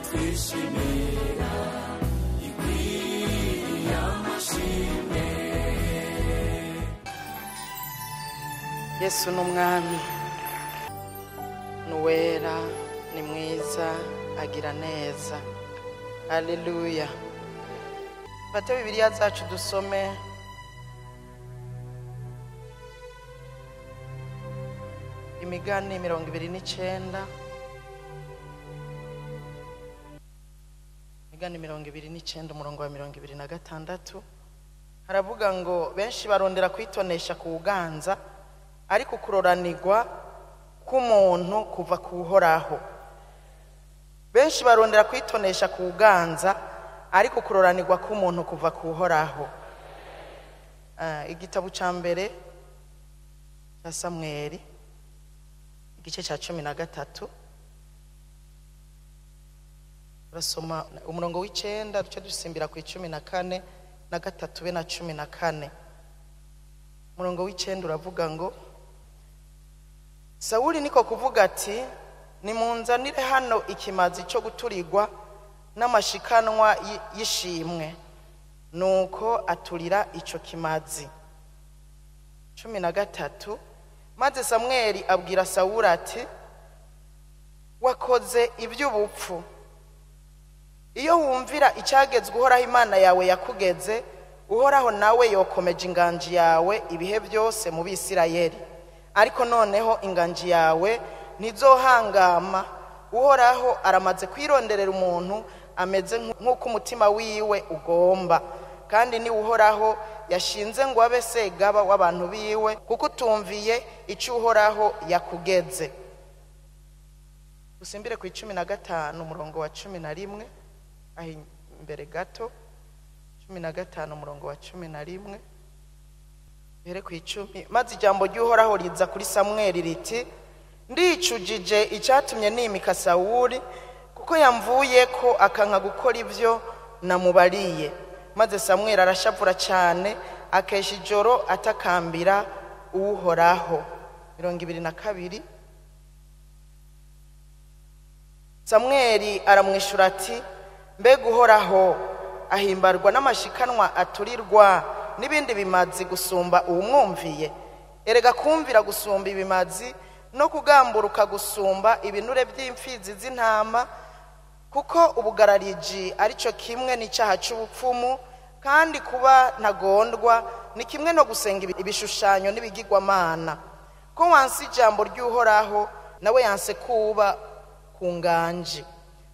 Twishimira ikwiriye amashimwe. Yesu ni umwami, ni uwera, ni mwiza, agira neza. Haleluya. Fate Bibiliya zacu dusome Imigani 29. Imigani 29 umurongo wa 26 haravuga ngo benshi barondera kwitonesha ku buganza, ariko kuroranirwa k'umuntu kuva kuhoraho. Benshi barondera kwitonesha ku buganza, ariko kuroranirwa k'umuntu kuva kuhoraho. Igitabo ca mbere ca Samweli igice ca 13 turasoma umurongo w'icenda duce dusimbira ku 14 na 3 be na 14. Umurongo w'icenda uravuga ngo Sawuli niko kuvuga ati nimunzanire hano ikimazi cyo guturirwa n'amashikanwa y'ishimwe. Nuko aturira ico kimazi. 13 maze Samweli abwira Sawuli ati wakoze iby'ubupfu. Iyo wumvira icyagezwe Uhoraho Imana yawe yakugeze, Uhoraho nawe yokomeje inganji yawe ibihe byose mu Bisirayeli. Ariko noneho inganji yawe ntizohangama. Uhoraho aramaze kwironderera umuntu ameze nk'uko umutima wiwe ugomba, kandi ni Uhoraho yashinze ngo abe segaba w'abantu biwe, kuko utumviye icyo Uhoraho yakugeze. Usimbire ku 15 umurongo wa 11, aho imbere gato 15 umurongo wa 11 here ku 10. Maze ijambo ry'Uhoraho riza kuri Samweli riti ndicujije icyatumye nimika Sawuli, kuko yamvuye ko akanka gukora ibyo namubariye. Maze Samweli arashavura cyane, akesha ijoro atakambira Uhoraho. 22 Samweli aramwishura ati mbega Uhoraho ahimbarwa n'amashikanwa aturirwa n'ibindi bimazi gusumba uwumwumviye. Erega kumvira gusumba ibimazi no kugamburuka gusumba ibinure by'imfizi z'intama, kuko ubugarariji arico kimwe n'icyaha cy'ubupfumu, kandi kuba ntagondwa ni kimwe no gusenga ibishushanyo n'ibigirwamana. Ko wanse ijambo ry'Uhoraho, nawe yanse kuba ku nganji.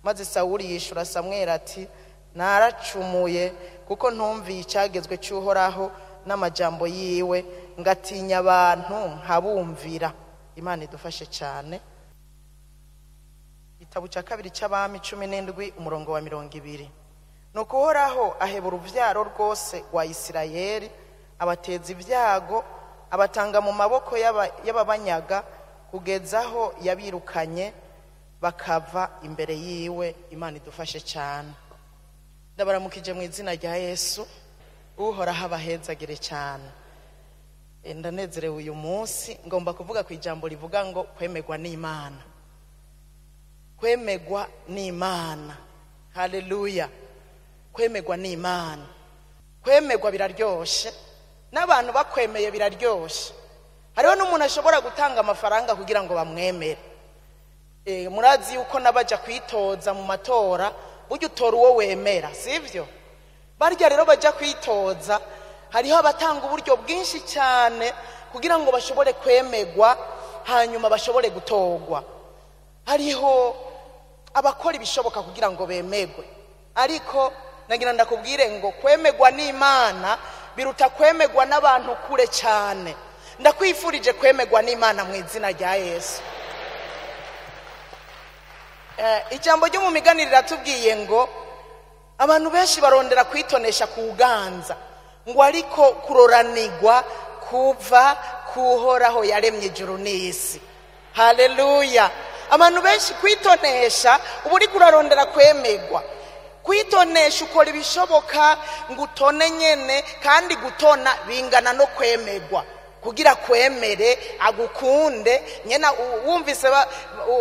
Maze Sawuli yishura Samweli ati naracumuye, kuko ntumviye icyagezwe cy'Uhoraho n'amajambo yiwe, ngatinya abantu nkabumvira. Imana idufashe cyane. Igitabo cya kabiri cy'Abami 17 umurongo wa 20. Nuko Uhoraho aheba uruvyaro rwose rwa Isirayeli, abateza ibyago, abatanga mu maboko y'ababanyaga, kugezaho yabirukanye bakava imbere yiwe. Imana idufashe cyane. Ndabaramukije mu izina rya Yesu. Uhoraho abahezagire cyane. Ndanezerewe uyu munsi, ngomba kuvuga ku ijambo rivuga ngo kwemegwa n'Imana. Kwemegwa n'Imana. Haleluya. Kwemegwa n'Imana. Kwemegwa biraryoshe, n'abantu bakwemeye biraryoshe. Hariho n'umuntu ashobora gutanga amafaranga kugira ngo bamwemere. Murazi yuko nabaja kwitoza mu matora, burya utora uwo wemera, sivyo? Barya rero baja kwitoza, hariho abatanga uburyo bwinshi cyane kugira ngo bashobore kwemegwa, hanyuma bashobore gutogwa. Hariho abakora ibishoboka kugira ngo bemegwe. Ariko nagira ndakubwire ngo kwemegwa n'Imana biruta kwemegwa n'abantu kure cyane. Ndakwifurije kwemegwa n'Imana mu izina rya Yesu. Ijambo ryo mu migani riratubwiye ngo abantu benshi barondera kwitonesha ku buganza, ngo ariko kuroranirwa kuva kuhoraho yaremye ijuru n'isi. Haleluya. Abantu benshi kwitonesha, ubu uri kurarondera kwemegwa. Kwitonesha ukora ibishoboka ngo utone nyene, kandi gutona bingana no kwemegwa. Kugira kwemere agukunde nyena wumvise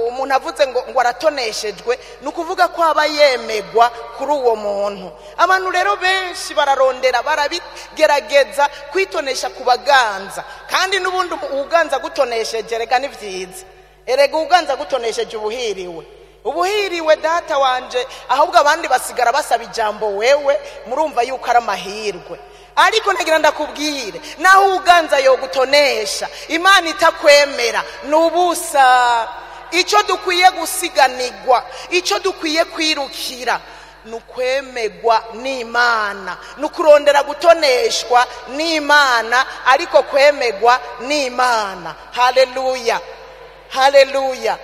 umuntu avuze ngo aratoneshejwe, ni ukuvuga ko aba yemegwa kuri uwo muntu. Abantu rero benshi bararondera, barabigerageza kwitonesha ku baganza, kandi n'ubundi uganza gutonesheje rega ni vyiza. Erega uganza gutonesheje ubuhiriwe, ubuhiriwe data wanje, ahubwo abandi basigara basaba ijambo wewe, murumva yuko ari amahirwe. Ariko nagira ndakubwire, naho uganza yo gutonesha Imana itakwemera nubusa. Icyo dukwiye gusiganirwa, icyo dukwiye kwirukira nukwemegwa n'Imana, nukurondera gutoneshwa n'Imana, ariko kwemegwa n'Imana. Haleluya, haleluya.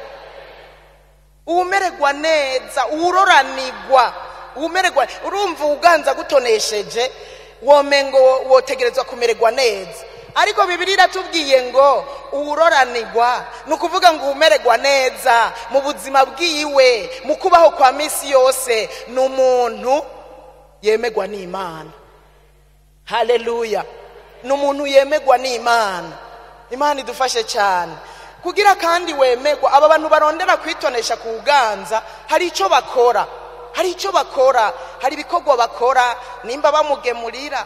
Umererwa neza, uroranirwa, umererwa. Urumva uganza gutonesheje womengo wotegerezwa kumererwa neza, ariko Bibiliya iratubwiye ngo uroranirwa nukuvuga ngo umererwa neza mu buzima bwiwe, mu kubaho kwa misi yose, ni umuntu yemegwa n'Imana. Haleluya, ni umuntu yemegwa n'Imana. Imana idufashe cyane kugira kandi wemegwa. Aba bantu barondera kwitonesha ku uganza, hari icyo bakora, hari icyo bakora, hari ibikorwa bakora. Nimba bamugemurira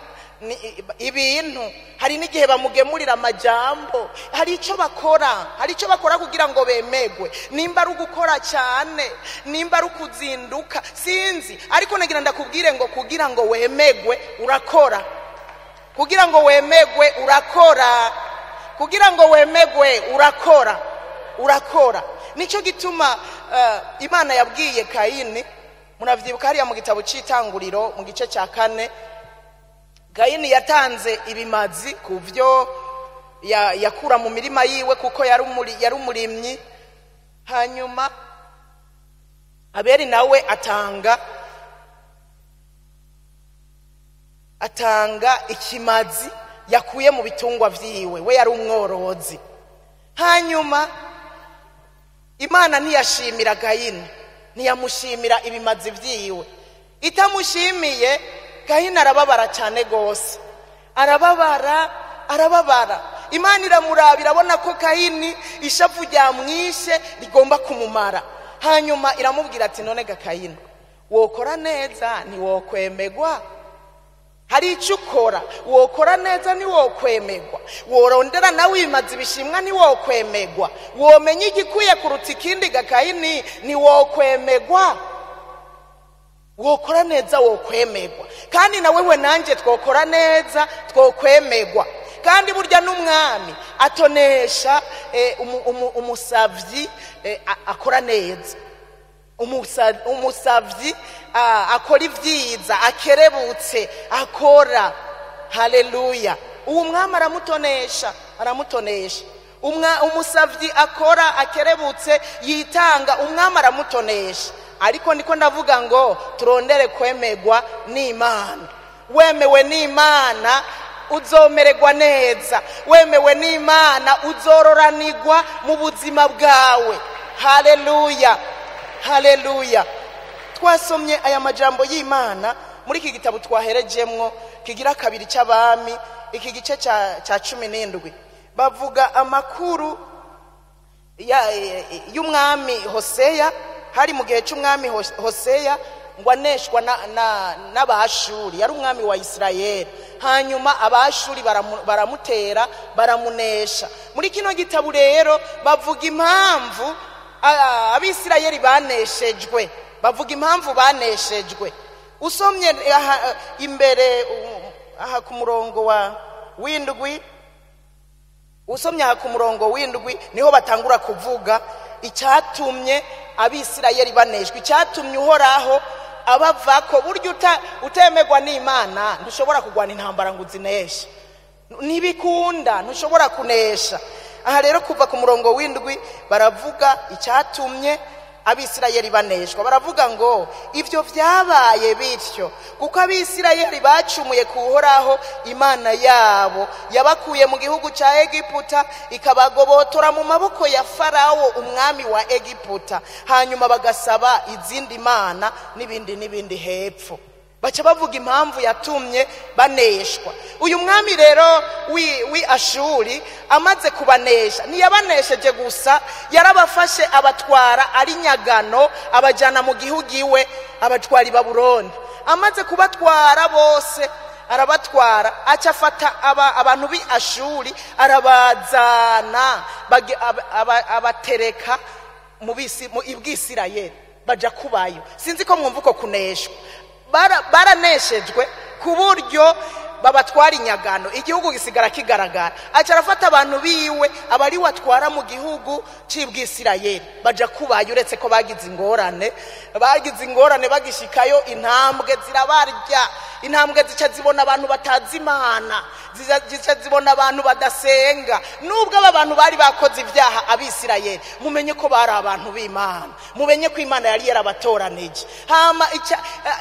ibintu, hari n'igihe bamugemurira amajambo, hari icyo bakora, hari icyo bakora kugira ngo bemegwe. Nimba ari ugukora cyane, nimba ari ukuzinduka, sinzi, ariko nagira ndakubwire ngo kugira ngo wemegwe urakora, kugira ngo wemegwe urakora, kugira ngo wemegwe urakora, urakora. Nicyo gituma Imana yabwiye Kayini, muravyibuka hariya mu gitabo c'Itanguriro mu gice cya 4, Kayini yatanze ibimazi ku vyo yakura mu mirima yiwe, kuko yari umurimyi. Hanyuma Abeli nawe atanga ikimazi yakuye mu bitungwa vyiwe, we yari umworozi. Hanyuma Imana ntiyashimira Kayini, ntiyamushimira ibimazi vyiwe. Itamushimiye, Kayini arababara cyane gose, arababara, arababara. Imana iramuraba, irabona ko Kayini ishavu ryamwishe rigomba kumumara. Hanyuma iramubwira ati none ga Kayini, wokora neza ntiwokwemegwa? Hari icyo ukora, wokora neza ntiwokwemegwa, worondera nawe ibimazi ibishimwa ntiwokwemegwa, womenya igikwiye kuruta ikindi ga Kayini ntiwokwemegwa. Wokora neza wokwemegwa, kandi na wewe nanje twokora neza twokwemegwa. Kandi burya n'umwami atonesha umusavyi akora neza, umusavyi akora ibyiza, akerebutse, akora. Haleluya. Uwo mwami aramutonesha, aramutonesha. Umusavyi akora, akerebutse, yitanga, umwami aramutonesha. Ariko niko ndavuga ngo turondere kwemegwa n'Imana. Wemewe n'Imana uzomererwa neza, wemewe n'Imana uzororanirwa mu buzima bwawe. Haleluya, haleluya. Twasomye aya majambo y'Imana muri iki gitabo twaherejemwo kigira 2 cy'Abami, iki gice ca 17. Bavuga amakuru y'umwami Hoseya. Hari mu gihe cy'umwami Hoseya ngo aneshwa n'Abashuri, yari umwami wa Isirayeli. Hanyuma Abashuri baramutera, baramunesha. Muri kino gitabo rero bavuga impamvu Abisirayeli baneshejwe, bavuga impamvu baneshejwe. Usomye imbere aha ku murongo wa 7, usomye aha ku murongo 7 niho batangura kuvuga icyatumye Abisirayeli baneshwa, icyatumye Uhoraho abavako. Burya utemegwa n'Imana ntushobora kugwana intambara ngo uzineshe, nibikunda ntushobora kunesha. Aha rero kuva ku murongo 7 baravuga icyatumye Abisirayeli baneshwa. Baravuga ngo ivyo vyabaye bityo kuko Abisirayeli bacumuye ku Uhoraho Imana yabo, yabakuye mu gihugu ca Egiputa ikabagobotora mu maboko ya Farawo umwami wa Egiputa, hanyuma bagasaba izindi mana n'ibindi n'ibindi hepfo. Baca bavuga impamvu yatumye baneshwa. Uyu mwami rero wi Ashuri amaze kubanesha, ntiyabanesheje gusa, yarabafashe abatwara ari nyagano, abajana mu gihugu iwe, abatwara i Babuloni. Amaze kubatwara bose arabatwara, aca afata abantu b'i Ashuri arabazana, abatereka mu Bwisirayeli, baja kubayo. Sinzi ko mwumva uko kuneshwa. Baraneshejwe ku buryo babatwara inyagano, igihugu gisigara kigaragara. Aca arafata abantu biwe abari watwara mu gihugu c'Ibwisirayeli, baja kubayo. Uretse ko bagize ingorane bagishikayo, intambwe zirabarya, intambwe zica zibona abantu batazi Imana, zica zibona abantu badasenga. Nubwo aba bantu bari bakoze ibyaha Abisirayeli, mumenye ko bari abantu b'Imana, mumenye ko Imana yari yarabatoranije. Hama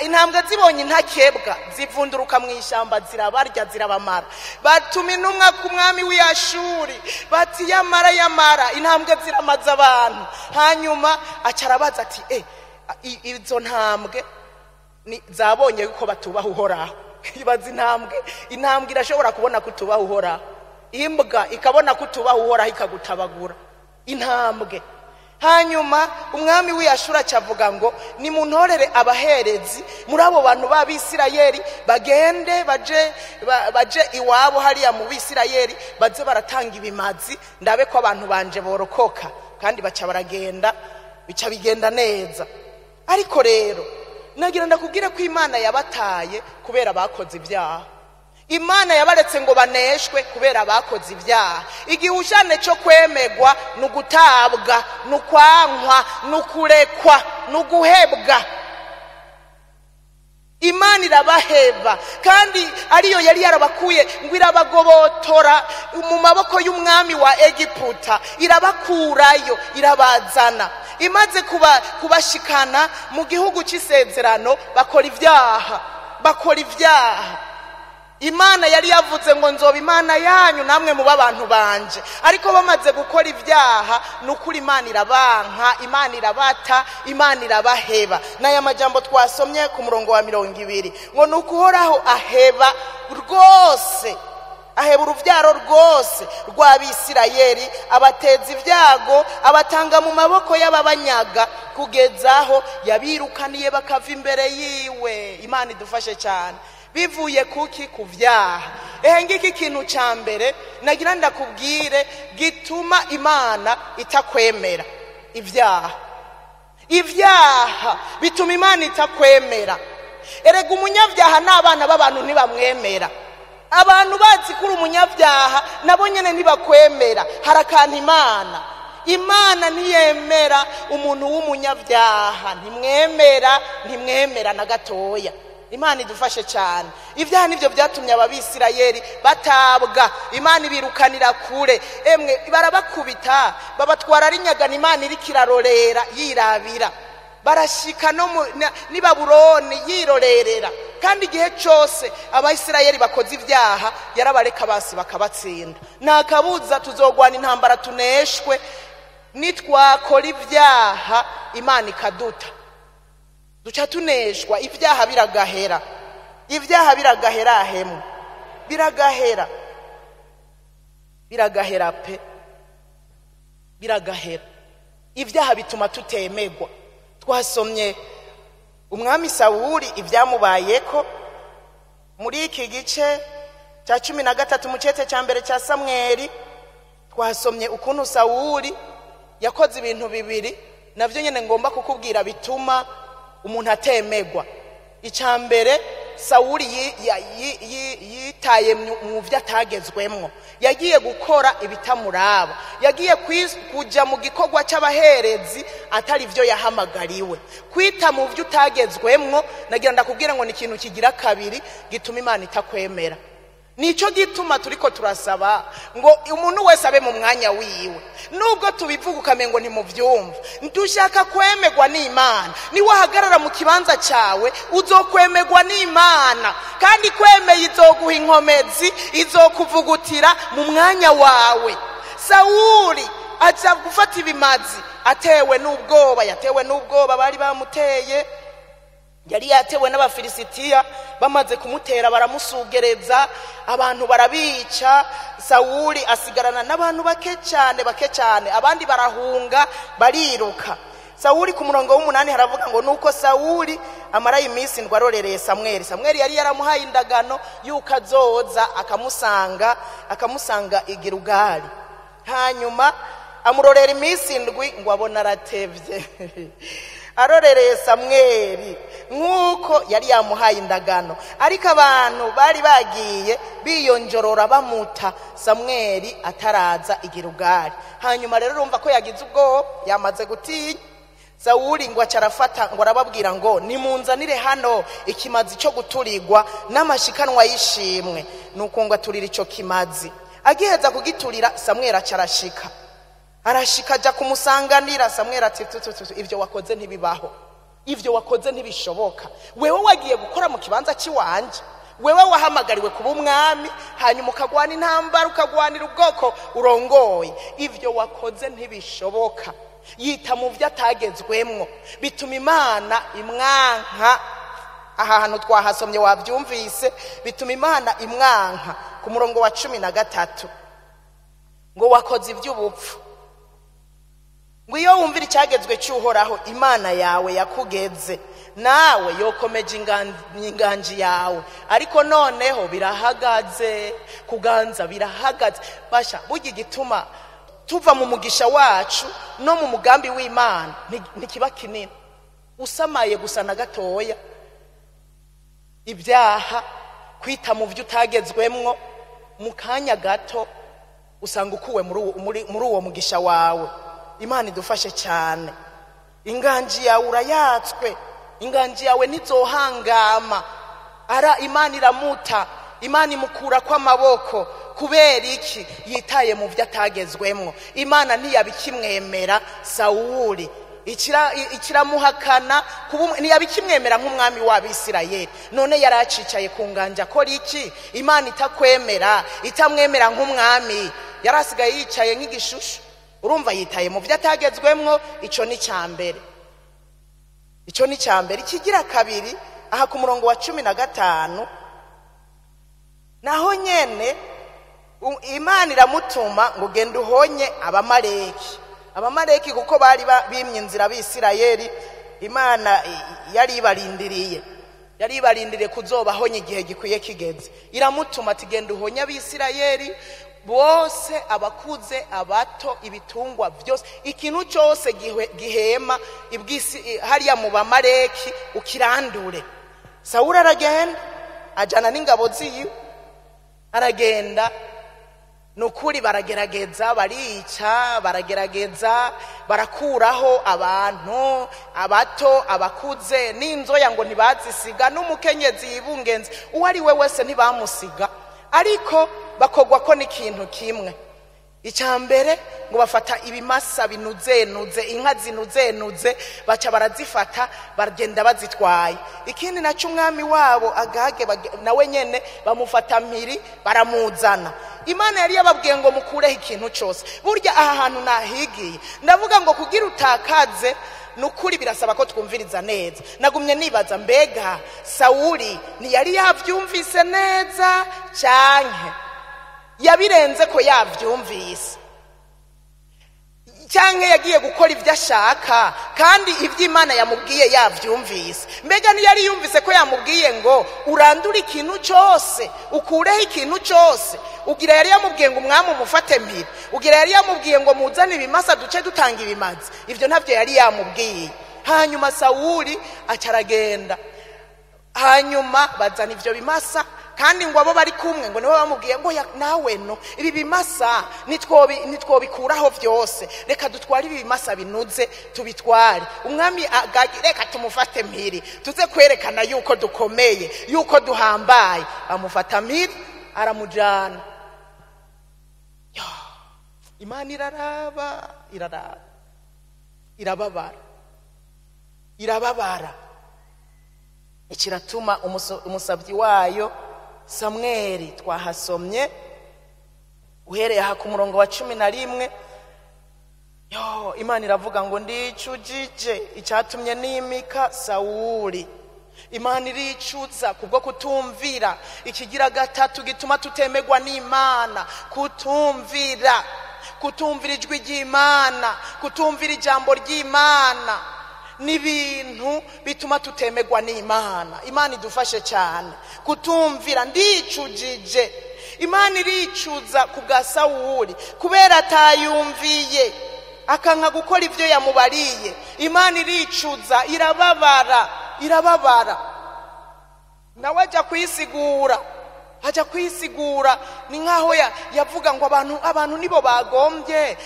intambwe zibonye intakebwa zivunduruka mu ishyamba, zirabarya, zirabamara. Batuma intumwa ku mwami w'Ashuri bati yamara yamara, intambwe ziramaza abantu. Hanyuma aca arabaza ati izo ntambwe zabonye yuko batubaha Uhoraho. Ibaza intambwe, intambwe irashobora kubona kutubaha Uhoraho, imbwa ikabona kutubaha Uhoraho ikagutabagura intambwe. Hanyuma umwami w'Ashuri acavuga ngo nimuntorere abaherezi muri abo bantu b'Abisirayeli, bagende baje iwabo hariya mu Bisirayeli, baze baratanga ibimazi, ndabe ko abantu banje borokoka. Kandi baca baragenda, bica bigenda neza. Ariko rero nagira ndakubwire ko Imana yabataye kubera bakoze ibyaha. Imana yabaretse ngo baneshwe kubera bakoze ibyaha. Igihushane cyo kwemegwa nugutabwa, nukwankwa, nukurekwa, nuguhebwa. Imana irabaheba, kandi ariyo yari yarabakuye ngo irabagobotora mu maboko y'umwami wa Egiputa, irabakurayo, irabazana. Imaze kubashikana mu gihugu cy'isezerano, bakora ibyaha, bakora ibyaha. Imana yari yavuze ngo nzoba Imana yanyu namwe muba abantu banje, ariko bamaze gukora ibyaha, nukuri Imana irabanka, Imana irabata, Imana irabaheba. N'aya majambo twasomye ku murongo wa 20 ngo nukuhoraho aheba rwose, aheba uruvyaro rwose rw'Abisirayeli, abateza ibyago, abatanga mu maboko y'ababanyaga, kugezaho yabirukaniye bakava imbere yiwe. Imana idufashe cyane. Bivuye kuki? Ku vyaha. Ehe, ngiki kintu ca mbere nagira ndakubwire gituma Imana itakwemera: ivyaha. Ivyaha bituma Imana itakwemera. Erega umunyabyaha n'abana b'abantu ntibamwemera. Abantu bazi kuri umunyabyaha nabo nyene ntibakwemera. Harakanta Imana. Imana ntiyemera umuntu w'umunyabyaha, ntimwemera, ntimwemera na gatoya. Imana idufashe cyane. Ibyaha nivyo byatumye Abisirayeli batabwa, Imana ibirukanira kure. Emwe barabakubita, babatwara ari nyagana, Imana iri kirarorera yirabira. Barashika no ni Babuloni yirorerera. Kandi igihe cyose Abayisirayeli bakoze ibyaha yarabareka basi bakabatsinda. Nakabuza tuzogwana intambara tuneshwe nitwakora ibyaha, Imana ikaduta, duca tuneshwa. Ibyaha biragahera, ibyaha biragahera, ahemu biragahera, biragahera pe, biragahera. Ibyaha bituma tutemegwa. Twasomye umwami Sawuli ibyamubayeko muri iki gice cya 13 mu cete cya mbere cya Samweli. Twasomye ukuntu Sawuli yakoze ibintu bibiri navyo nyene ngomba kukubwira bituma umuntu atemegwa. Icya mbere, Sawuli yitaye mu byo atagezwemwo, yagiye gukora ibitamuraba, yagiye kuja mu gikorwa cy'abaherezi atari byo yahamagariwe. Kwita mu byo utagezwemwo, nagira ndakubwira ngo ni ikintu kigira kabiri gituma Imana itakwemera. Nico gituma turiko turasaba ngo umuntu wese abe mu mwanya wiwe. Nubwo tubivuga ukamengo ntimuvyumva, ndushaka kwemegwa n'Imana. Niwahagarara mu kibanza cyawe uzokwemegwa n'Imana, kandi kwemeye izoguha inkomezi, izokuvugutira mu mwanya wawe. Sawuli aja gufata ibimazi atewe n'ubwoba, yatewe n'ubwoba bari bamuteye. Yari yatewe n'Abafilisitiya, bamaze kumutera baramusugereza, abantu barabica. Sawuli asigarana n'abantu bake cyane, bake cyane, abandi barahunga bariruka. Sawuli ku murongo w'8 haravuga ngo nuko Sawuli amara iminsi ndwi arorereye Samweli. Samweli yari yaramuhaye indagano yuko azoza akamusanga i Gilugali. Hanyuma amurorera iminsi ndwi ngo abone aratevye. Arorereye Samweli nk'uko yari yamuhaye indagano, ariko abantu bari bagiye biyonjorora bamuta Samweli ataraza i Gilugali. Hanyuma rero urumva ko yagize ubwoba, yamaze gutinya. Sawuli ngo acarafata ngo arababwira ngo nimunzanire hano ikimazi cyo guturigwa n'amashikanwa y'ishimwe. Nuko ngo aturira ico kimazi, agiheza kugiturira Samweli acarashika, arashika aja kumusanganira. Samweli ati tututu, ivyo wakoze ntibibaho, ivyo wakoze ntibishoboka. Wewe wagiye gukora mu kibanza cy'iwanje, wewe wahamagariwe kuba umwami, hanyuma ukagwana intambara, ukagwanira ubwoko urongoye. Ivyo wakoze ntibishoboka. Yita mu byo atagezwemwo, bituma Imana imwanka. Aha hantu twahasomye wabyumvise, bituma Imana imwanka. Ku murongo wa 13 ngo wakoze iby'ubupfu, ngo iyo wumvira icyagezwe cy'Uhoraho Imana yawe yakugeze, nawe yokomeje inganji yawe. Ariko noneho birahagaze, kuganza birahagaze. Basha burya igituma tuva mu mugisha wacu no mu mugambi w'Imana ntikiba kinini. Usamaye gusa na gatoya, ibyaha, kwita mu byo utagezwemwo, mu kanya gato usanga ukuwe muri uwo mugisha wawe. Imana idufashe cyane. Inganji yawe urayatswe, inganji yawe ntizohangama. Ara Imana iramuta, Imana imukura kw'amaboko. Kubera iki? Yitaye mu byo atagezwemwo. Imana ntiyabikimwemera Sawuli, ikiramuhakana, ntiyabikimwemera nk'umwami w'Abisirayeli. None yaracicaye ku nganja akora iki? Imana itakwemera, itamwemera nk'umwami, yarasigaye yicaye nk'igishushu. Urumva yitaye mu byo atagezwemwo. Ico ni cyambere, ico ni cyambere. Ikigira kabiri, aha ku murongo wa 15 naho nyene Imana iramutuma ngo genda uhonye Abamaleki. Abamaleki kuko bari bimye inzira abisirayeli, Imana yari ibarindiriye, yari ibarindiriye kuzobahonya igihe gikwiye kigeze. Iramutuma ati genda uhonye abisirayeli bose, abakuze, abato, ibitungwa byose, ikintu cyose gihema ibwisi hariya mu Bamaleki ukirandure. Sawuli aragenda ajana n'ingabo ziwe, aragenda. Nukuri baragerageza, barica, baragerageza, barakuraho abantu, abato, abakuze, n'inzoya ngo ntibazisiga, n'umukenyezi yibungenze uwo ari we wese ntibamusiga. Ariko bakogwa ko n'ikintu kimwe. Icya mbere ngo bafata ibimasa binuzenuze, inka zinuzenuze, baca barazifata bagenda bazitwaye. Ikindi nacyo umwami wabo Agage nawe nyene bamufata mpiri baramuzana. Imana yari yababwiye ngo mukureho ikintu cyose. Burya aha hantu nahigiye, ndavuga ngo kugira utakaze nukuri birasaba ko twumviriza neza. Nagumye nibaza mbega Sawuli ntiyari yavyumvise neza canke yabirenze ko yavyumvise, canke yagiye gukora ibyo ashaka kandi iby'Imana yamubwiye yavyumvise. Mbega ntiyari yumvise ko yamubwiye ngo urandure ikintu cyose, ukureho ikintu cyose. Ugira yari yamubwiye ngo umwami umufate mpiri, ugira yari yamubwiye ngo muzane ibimasa duce dutanga ibimazi. Ivyo ntavyo yari yamubwiye. Hanyuma Sawuli acaragenda, hanyuma bazana ivyo bimasa, kandi ngo abo bari kumwe ngo nibo bamubwiye ngo nawe no ibi bimasa nitwobikuraho byose, reka dutware ibi bimasa binuze tubitware. Umwami Agagi reka tumufate mpiri tuze kwerekana yuko dukomeye, yuko duhambaye. Bamufata mpiri aramujana. Imana iraraba, iraraba, irababara, irababara. Ikiratuma umusabyi wayo Samweli twahasomye uhereye aha ku murongo wa 11. Yo, Imana iravuga ngo ndicujije icyatumye nimika Sawuli. Imana iricuza kubwo kutumvira. Ikigira gatatu gituma tutemegwa n'Imana, kutumvira. Kutumvira ijwi ry'Imana, kutumvira ijambo ry'Imana n'ibintu bituma tutemegwa n'Imana. Imana idufashe cyane kutumvira. Ndicujije. Imana iricuza kubwa Sawuli kubera atayumviye, akanka gukora ibyo yamubariye. Imana iricuza, irababara, irababara. Nawe ajya kwisigura, ajya kwisigura. Ni nkaho yavuga ngo abantu nibo bagombye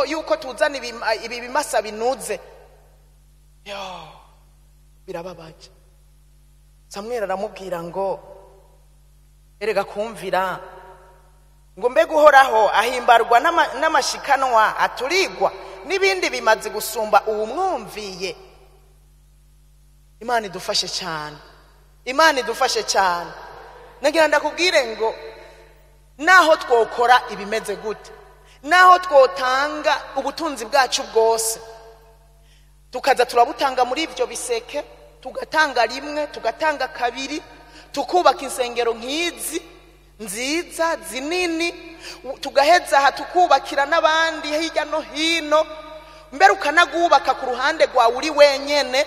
yuko tuzana ibi bimasa binuze. Yo, birababaje. Samweli aramubwira ngo erega kumvira, ngo mbe guhoraho ahimbarwa n'amashikanwa aturigwa n'ibindi bimaze gusumba uwumwumviye. Imana idufashe cyane, Imana idufashe cyane. Nagira ndakubwire ngo naho twokora ibimeze gute, naho twotanga ubutunzi bwacu bwose, tukaza turabutanga muri ibyo biseke, tugatanga rimwe, tugatanga kabiri, tukubaka insengero nk'izi nziza zinini, tugaheza aha tukubakira n'abandi hirya no hino, mbere ukanagubaka ku ruhande rwawe uri wenyene,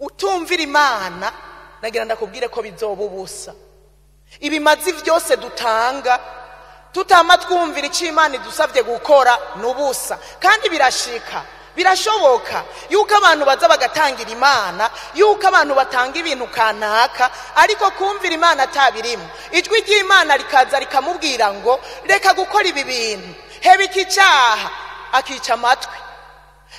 utumvira Imana, nagira ndakubwire ko bizoba ubusa. Ibimazi byose dutanga tutama twumvira icyo Imana idusabye gukora n'ubusa. Kandi birashika, birashoboka yuko abantu baza bagatangira Imana, yuko abantu batanga ibintu kanaka, ariko kumvira Imana atabirimo. Ijwi ry'Imana rikaza rikamubwira ngo reka gukora ibi bintu, heba iki cyaha, akica amatwi.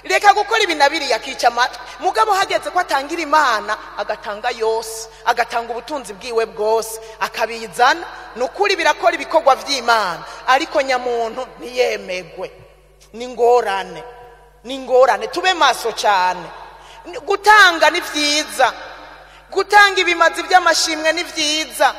Reka gukora ibi na biriya, akica amatwi. Mugabo hageze ko atangira Imana, agatanga yose, agatanga ubutunzi bwiwe bwose, akabizana. Nukuri birakora ibikorwa vy'Imana, ariko nyamuntu ntiyemegwe. Ni ngorane, ni ngorane. Tube maso cyane. Gutanga ni vyiza, gutanga ibimazi by'amashimwe ni vyiza,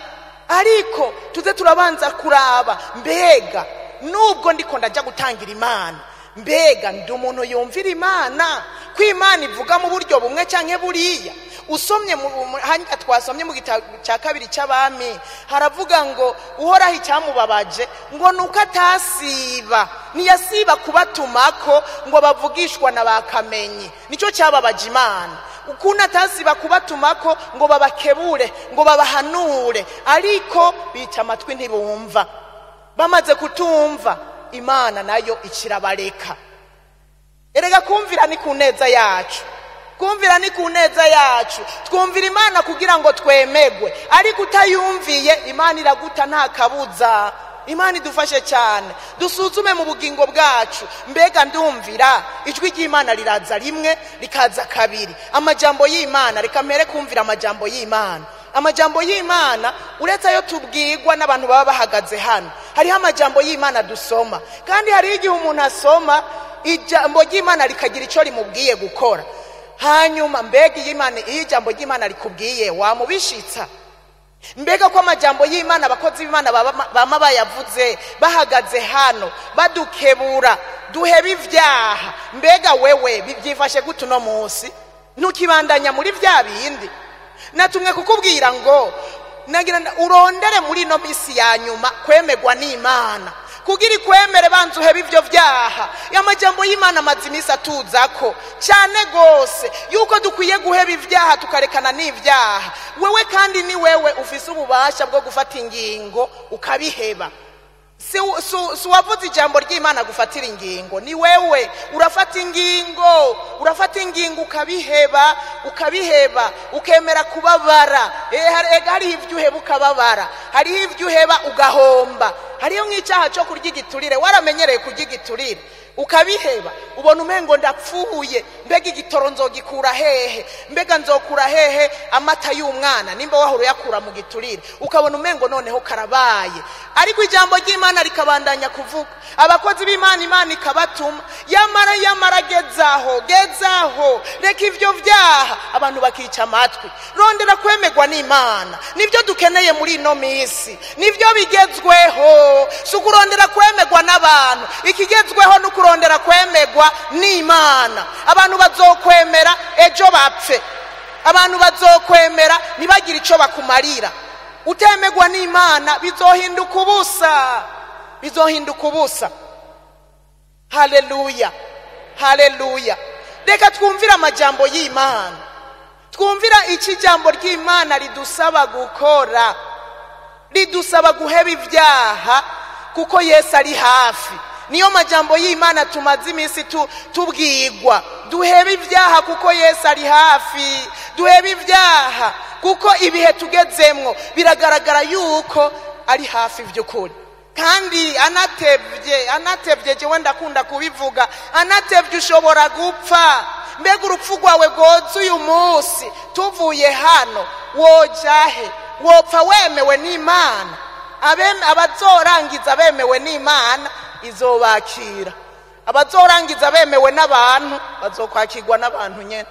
ariko tuze turabanza kuraba, mbega nubwo ndiko ndajya gutangira Imana, mbega ndi umuntu yumvira Imana, ko Imana ivuga mu buryo bumwe canke buriya. Usomye hanya twasomye mu gitabo cya kabiri cy'abami, haravuga ngo uhoraho icyamubabaje ngo nuko atasiba, ntiyasiba kubatumako ngo bavugishwa na bakamenyi. Nicyo cyababaje Imana, ukuntu atasiba kubatumako ngo babakebure, ngo babahanure, ariko bica amatwi ntibumva. Bamaze kutumva, Imana nayo ikirabareka. Erega kumvira ni ku neza yacu, kumvira ni ku neza yacu. Twumvira Imana kugira ngo twemegwe, ariko utayumviye Imana iraguta nta kabuza. Imana idufashe cyane. Dusuzume mu bugingo bwacu, mbega ndumvira? Ijwi ry'Imana riraza rimwe, rikaza kabiri. Amajambo y'Imana, reka mpere kumvira amajambo y'Imana. Amajambo y'Imana uretse ayo tubwirwa n'abantu baba bahagaze hano, hariho amajambo y'Imana dusoma. Kandi hariho igihe umuntu asoma ijambo ry'Imana rikagira icyo rimubwiye gukora. Hanyuma mbega iyo ijambo ry'Imana rikubwiye wamubishitsa? Mbega ko amajambo y'Imana abakozi b'Imana bama bayavuze bahagaze hano badukebura duheba ivyaha, mbega wewe bibyifashe gute uno munsi? Ntukibandanya muri vya bindi. Natumwe kukubwira ngo nagira urondere muri ino misi ya nyuma kwemegwa n'Imana, kugira ikwemere banza uhebe ivyo vyaha. Amajambo y'Imana amaze iminsi atuzako cyane gose yuko dukwiye guheba ivyaha tukarekana n'ivyaha. Wewe kandi ni wewe ufise ububasha bwo gufata ingingo ukabiheba. Si wavuze ijambo ry'Imana gufatira ingingo, ni wewe urafata ingingo, urafata ingingo ukabiheba, ukabiheba, ukemera kubabara. Hariho ivyo uheba ukababara, hariho ivyo uheba ugahomba, hariho nk'icyaha cyo kurya igiturire, waramenyereye kurya igiturire ukabiheba, ubona umengo ndapfuye, mbega igitoro nzogikura hehe, mbega nzokura hehe amata y'umwana nimba wahora uyakura mu giturire, ukabona umengo noneho karabaye. Ariko ijambo ry'Imana rikabandanya kuvuga, abakozi b'Imana Imana ikabatuma, yamara yamara gezaho gezaho, reka ivyo vyaha. Abantu bakica amatwi. Rondera kwemegwa n'Imana, nivyo dukeneye muri ino misi, nivyo bigezweho. Si ukurondera kwemegwa n'abantu, ikigezweho ni ukurondera kwemegwa n'Imana. Abantu bazokwemera ejo bapfe. Abantu bazokwemera ntibagire icyo bakumarira. Utemegwa n'Imana bizohinduka ubusa, bizohinduka ubusa. Haleluya, haleluya. Reka twumvire amajambo y'Imana, twumvira iki jambo ry'Imana ridusaba gukora, ridusaba guheba ibyaha kuko Yesu ari hafi. Niyo majambo y'Imana tumaze iminsi tubwigwa. Duhebe ibyaha kuko Yesu ari hafi. Duhebe ibyaha kuko ibihe tugezemwo biragaragara yuko ari hafi by'ukuri. Kandi anatevye jewe ndakunda kubivuga, anatevye ushobora gupfa. Mbega urupfu rwawe rwoza uyu munsi tuvuye hano, wojahe? Wopfa wemewe n'Imana? Abazorangiza bemewe n'Imana izobakira, abazorangiza bemewe n'abantu bazokwakirwa n'abantu nyene.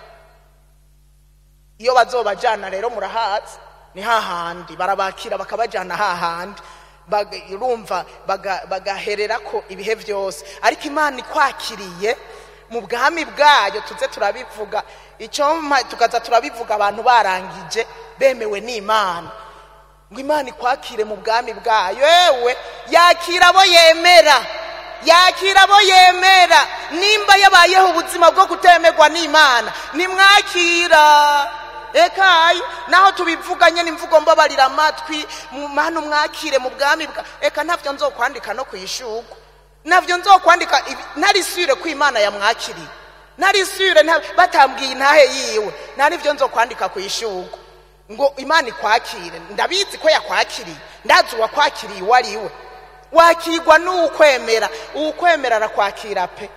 Iyo bazobajana rero murahazi ni hahandi barabakira bakabajana hahandi, urumva bagaherera ko ibihe byose. Ariko Imana ikwakiriye mu bwami bwayo, tuze turabivuga icyo tukaza turabivuga abantu barangije bemewe n'Imana. Ngo Imana ikwakire mu bwami bwayo, yewe yakira abo yemera, yakira abo yemera. Nimba yabayeho ubuzima bwo kutemerwa n'Imana nimwakira. Ekayi naho tubivuganye n'imvugo mbabarira amatwi, Mana umwakire mu bwami bwa. Eka ntavyo nzokwandika no kwishurwa, navyo nzokwandika narisubire ko Imana yamwakiriye, narisubire batambwiye intahe yiwe, nta nivyo nzokwandika kwishurwa ngo Imana ikwakire. Ndabizi ko yakwakiriye, ndazi uwakwakiriye uwo ari we. Wakirwa n'ukwemera, ukwemera arakwakira pe.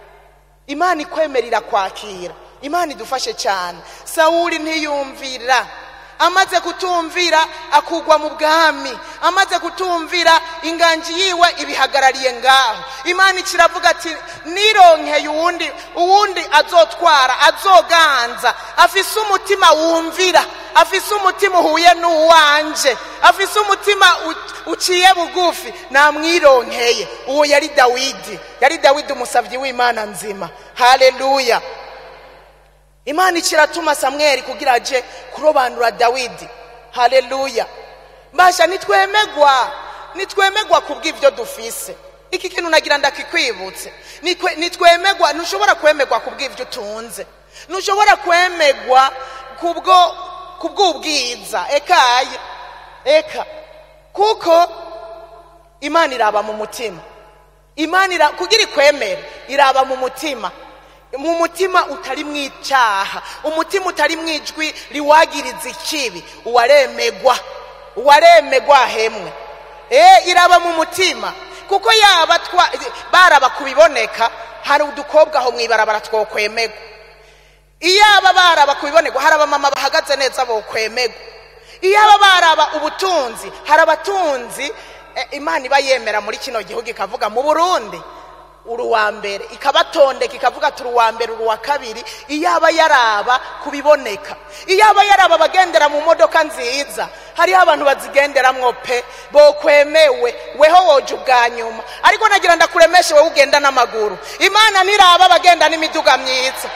Imana ikwemera irakwakira. Imana idufashe cyane. Sawuli ntiyumvira, amaze kutumvira akugwa mu bwami, amaze kutumvira inganji yiwe ibihagarariye ngaho. Imana ikiravuga ati nironkeye uwundi azotwara, azoganza, afise umutima wumvira, afise umutima uhuye n'uwanje, afise umutima uciye bugufi, namwironkeye. Uwo yari Dawidi, yari Dawidi umusavyi w'Imana nzima. Haleluya. Imana ikiratuma Samweli kugira aje kurobanura Dawidi. Haleluya. Mbasha nitwemegwa kubw'ivyo dufise. Iki kintu nagira ndakikwibutse. Nitwemegwa, ntushobora kwemegwa kubw'ivyo utunze. Ntushobora kwemegwa kubw'ubwiza. Ekaye. Eka. Kuko Imana iraba mu mutima. Imana kugira ikwemere iraba mu mutima. Mu mutima utari mwicaha, umutima utari mwijwi riwagiriza ikibi, uwaremegwa, uwaremegwa hemwe. Iraba mu mutima kuko yaba baraba kubiboneka, hari udukobwa aho mwibarabara twokwemegwa. Iyaba baraba kubiboneka, hari abamama bahagaze neza bokwemegwa. Iyaba baraba ubutunzi, hari abatunzi Imana iba yemera muri kino gihugu ikavuga mu Burundi uruwa mbere, ikabatondeka ikavuga turi uwa mbere uruwa kabiri. Iyaba yaraba kubiboneka, iyaba yaraba bagendera mu modoka nziza, hariho abantu bazigenderamwo pe bokwemewe, weho woje ubwa nyuma. Ariko nagira ndakuremeshe wewe ugenda n'amaguru. Imana ntiraba bagenda n'imiduga myiza.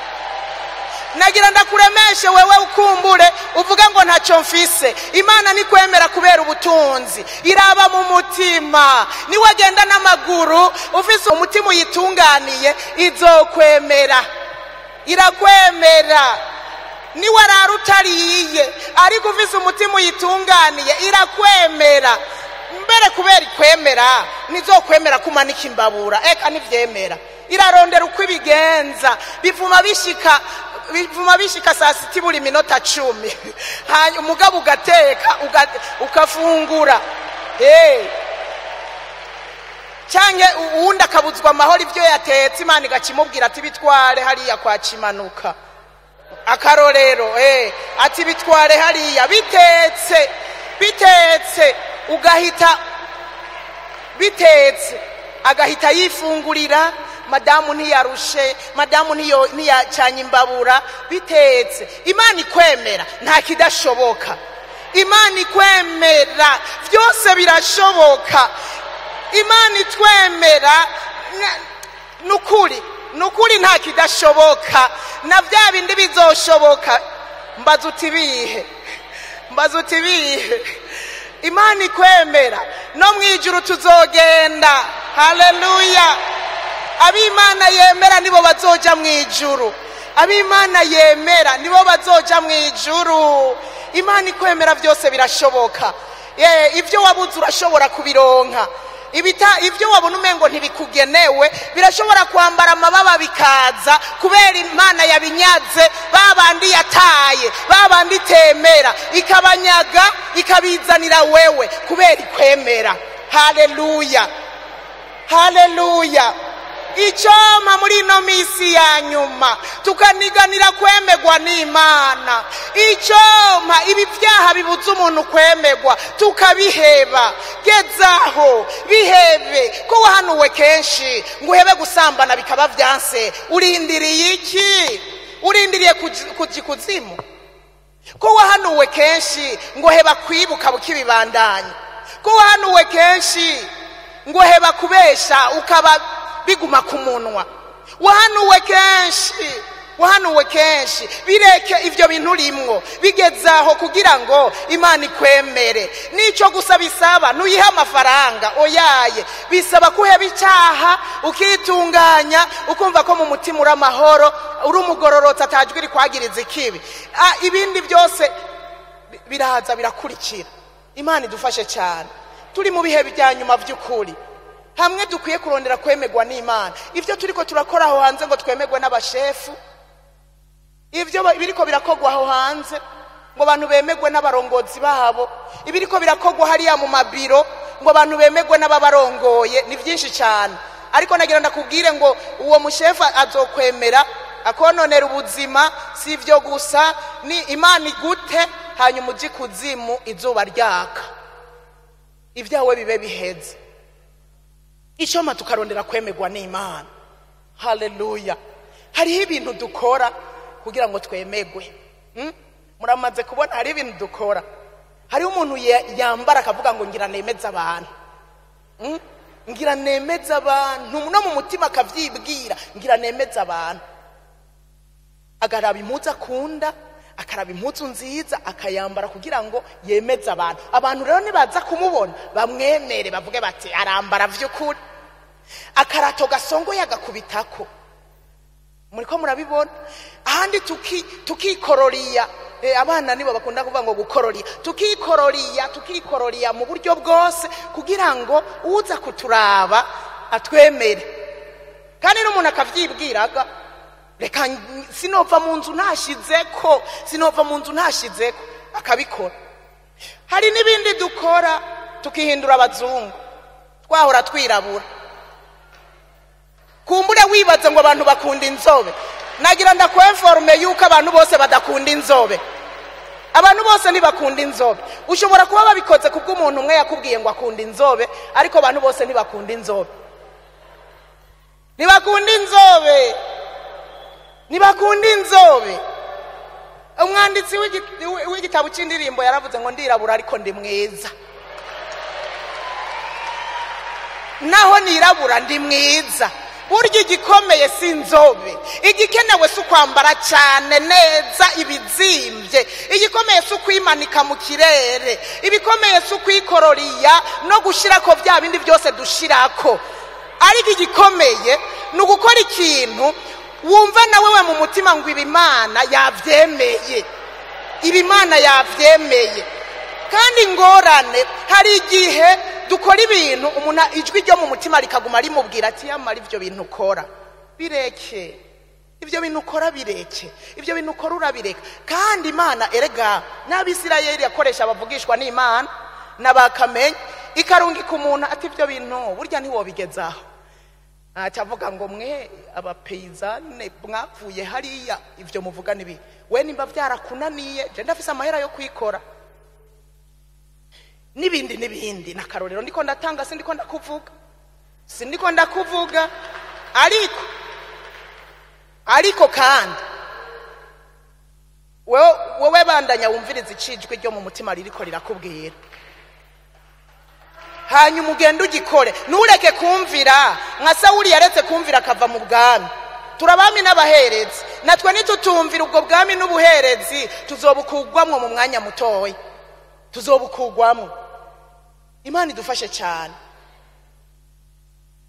Nagira ndakuremeshe wewe ukumbure uvuga ngo ntacyo mfise. Imana nikwemera kubera ubutunzi, iraba mu mutima. Niwagenda n'amaguru ufise umutima uyitunganiye, izokwemera, irakwemera. Niwarara utariye ariko ufise umutima uyitunganiye, irakwemera. Mbere kubera ikwemera nizokwemera kumanika imbabura, eka nivyemera. Irarondera uko ibigenza, bivuma bishika saa sita buri minota 10. Hanyuma umugabo ugateka ukafungura. Canke uwundi akabuzwa amahoro ivyo yatetse, Imana igakimubwira ati bitware hariya kwa Kimanuka. Akarorero ati bitware hariya bitetse, bitetse ugahita bitetse, agahita yifungurira. Madamu ntiyarushe, madamu ntiyacanye imbabura, bitetse. Imana ikwemera nta kidashoboka. Imana ikwemera byose birashoboka. Imana itwemera nukuri, nukuri nta kidashoboka, na bya bindi bizoshoboka. Mbaza uti bihe, mbaza uti bihe. Imana ikwemera no mu ijuru tuzogenda. Haleluya. Abimana yemera nibo bazoja mu ijuru. Abimana yemera nibo bazoja mu ijuru. Imana ikwemera byose birashoboka. Ibyo wabuze urashobora kubironka. Ibyo wabona umengo ntibikugenewe birashobora kwambara amababa bikaza, kubera Imana yabinyaze. Babandi yataye, babandi itemera, ikabanyaga ikabizanira wewe kubera ikwemera. Haleluya, haleluya. Icyompa muri ino minsi ya nyuma tukaniganira kwemegwa n'Imana. Icyompa ibi byaha bibuza umuntu kwemegwa tukabiheba. Gezaho bihebe. Ko wahanuwe kenshi ngo uhebe gusambana bikaba byanse, urindiriye iki? Urindiriye kuja ikuzimu? Ko wahanuwe kenshi ngo heba kwibuka bukibibandanya? Ko wahanuwe kenshi ngo heba kubesha ukaba biguma ku munwa? Wahanuwe kenshi, wahanuwe kenshi, bireke ivyo bintu urimwo, bigezaho kugira ngo Imana ikwemere. Nico gusa bisaba, ntuyihe amafaranga, oyaye, bisaba kuheba icyaha ukitunganya, ukumva ko mu mutima uri amahoro, uri umugororotsi atajwi rikwagiriza ikibi. Ibindi byose biraza birakurikira. Imana idufashe cyane. Turi mu bihe bya nyuma by'ukuri, hamwe dukwiye kurondera kwemegwa n'Imana. Ivyo turiko turakora aho hanze ngo twemegwe n'abashefu, ivyo biriko birakogwa aho hanze ngo abantu bemegwe n'abarongozi babo, ibiriko birakogwa hariya mu mabiro ngo abantu bemegwe n'ababarongoye, ni byinshi cyane. Ariko nagira ndakubwire ngo uwo mushefu azokwemera akononera ubuzima. Si ivyo gusa, ni Imana igute hanyuma uje ikuzimu izuba ryaka, ibyawe bibe biheze. Icyoma tukarondera kwemegwa n'Imana. Haleluya. Hariho ibintu dukora kugira ngo twemegwe. Muramaze kubona hari ibintu dukora. Hariho umuntu yambara akavuga ngo ngira nemeze abantu. Ngira nemeze abantu, no mu mutima akavyibwira ngira nemeze abantu. Agaraba impuzu akunda, akaraba impuzu nziza akayambara kugira ngo yemeze abantu. Abantu rero nibaza kumubona bamwemere, bavuge bati arambara vy'ukuri. Akarato gasongoye agakubitako. Muriko murabibona. Ahandi tukikororiya. Abana nibo bakunda kuvuga ngo gukororiya. Tukikororiya, tukikororiya mu buryo bwose kugira ngo uza kuturaba atwemere. Kandi n'umuntu akavyibwiraga, reka sinova mu nzu ntashizeko, sinova mu nzu ntashizeko, akabikora. Hari n'ibindi dukora tukihindura abazungu, twahora twirabura. Kumbure wibaza ngo abantu bakunda inzobe. Nagira ndakwenforme yuko abantu bose badakunda inzobe. Abantu bose ntibakunda inzobe. Ushobora kuba babikoze kubw'umuntu umwe yakubwiye ngo akunda inzobe, ariko abantu bose ntibakunda inzobe. Ntibakunda inzobe. Ntibakunda inzobe. Umwanditsi w'igitabo cy'indirimbo yaravuze ngo ndirabura ariko ndi mwiza. Naho nirabura ndi mwiza. Burya igikomeye si inzobe, igikenewe si ukwambara cyane neza ibizimbye, igikomeye si ukwimanika mu kirere, ibikomeye si ukwikororiya no gushirako bya bindi byose dushirako. Ariko igikomeye ni ugukora ikintu wumva nawe we mu mutima ngo Imana yavyemeye, Imana yavyemeye. Kandi ingorane, hari igihe dukora ibintu umuntu ijwi ryo mu mutima rikaguma rimubwira ati yamara ivyo bintu ukora bireke, ivyo bintu ukora bireke, ivyo bintu ukora urabireka. Kandi Imana erega n'Abisirayeli yakoresha abavugishwa n'Imana n'abakamenya, ikarungika umuntu ati ivyo bintu burya ntiwobigezaho. Acavuga ngo mwe abapeyizane mwavuye hariya ivyo muvuga nibi, we nimba byarakunaniye je ndafise amahera yo kwikora nibindi nibindi. Nakarorero ndiko ndatanga, sindiko ndakuvuga, sindiko ndakuvuga, ariko kandi wewe bandanya wumviriza icijwi ryo mu mutima ririko rirakubwira, hanyuma ugende ugikore. Ntureke kumvira nka Sawuli yaretse kumvira akava mu bwami. Turabami n'abaherezi, Natwe nitutumvira ubwo bwami n'ubuherezi tuzobukugwamwo mu mwanya mutoya, tuzobukugwamwo. Imana idufashe cyane.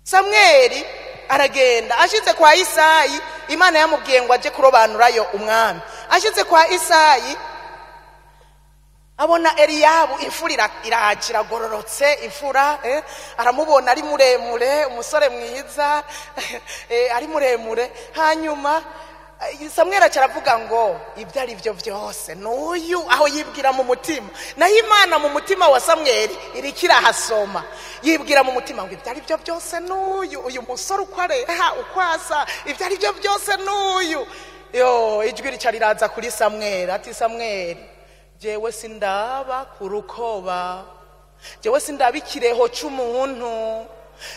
Samweli aragenda ashize kwa Isayi, Imana yamubwiye ngo aje kurobanurayo umwami. Ashize kwa Isayi abona Eliyabu, imfura iraje iragororotse, imfura aramubona ari muremure, umusore mwiza ari muremure. Hanyuma Samweli aravuga ngo ibyo ari byo byose n'uyu, aho yibwira mu mutima, naho Imana mu mutima wa Samweli iriko irahasoma, yibwira mu mutima ngo ibyo ari byo byose n'uyu, uyu musore uko areha uko asa, ibyo ari byo byose n'uyu. Yo, ijwi rica riraza kuri Samweli ati Samweli, jewe sindaba ku rukoba, jewe sindaba ikireho c'umuntu,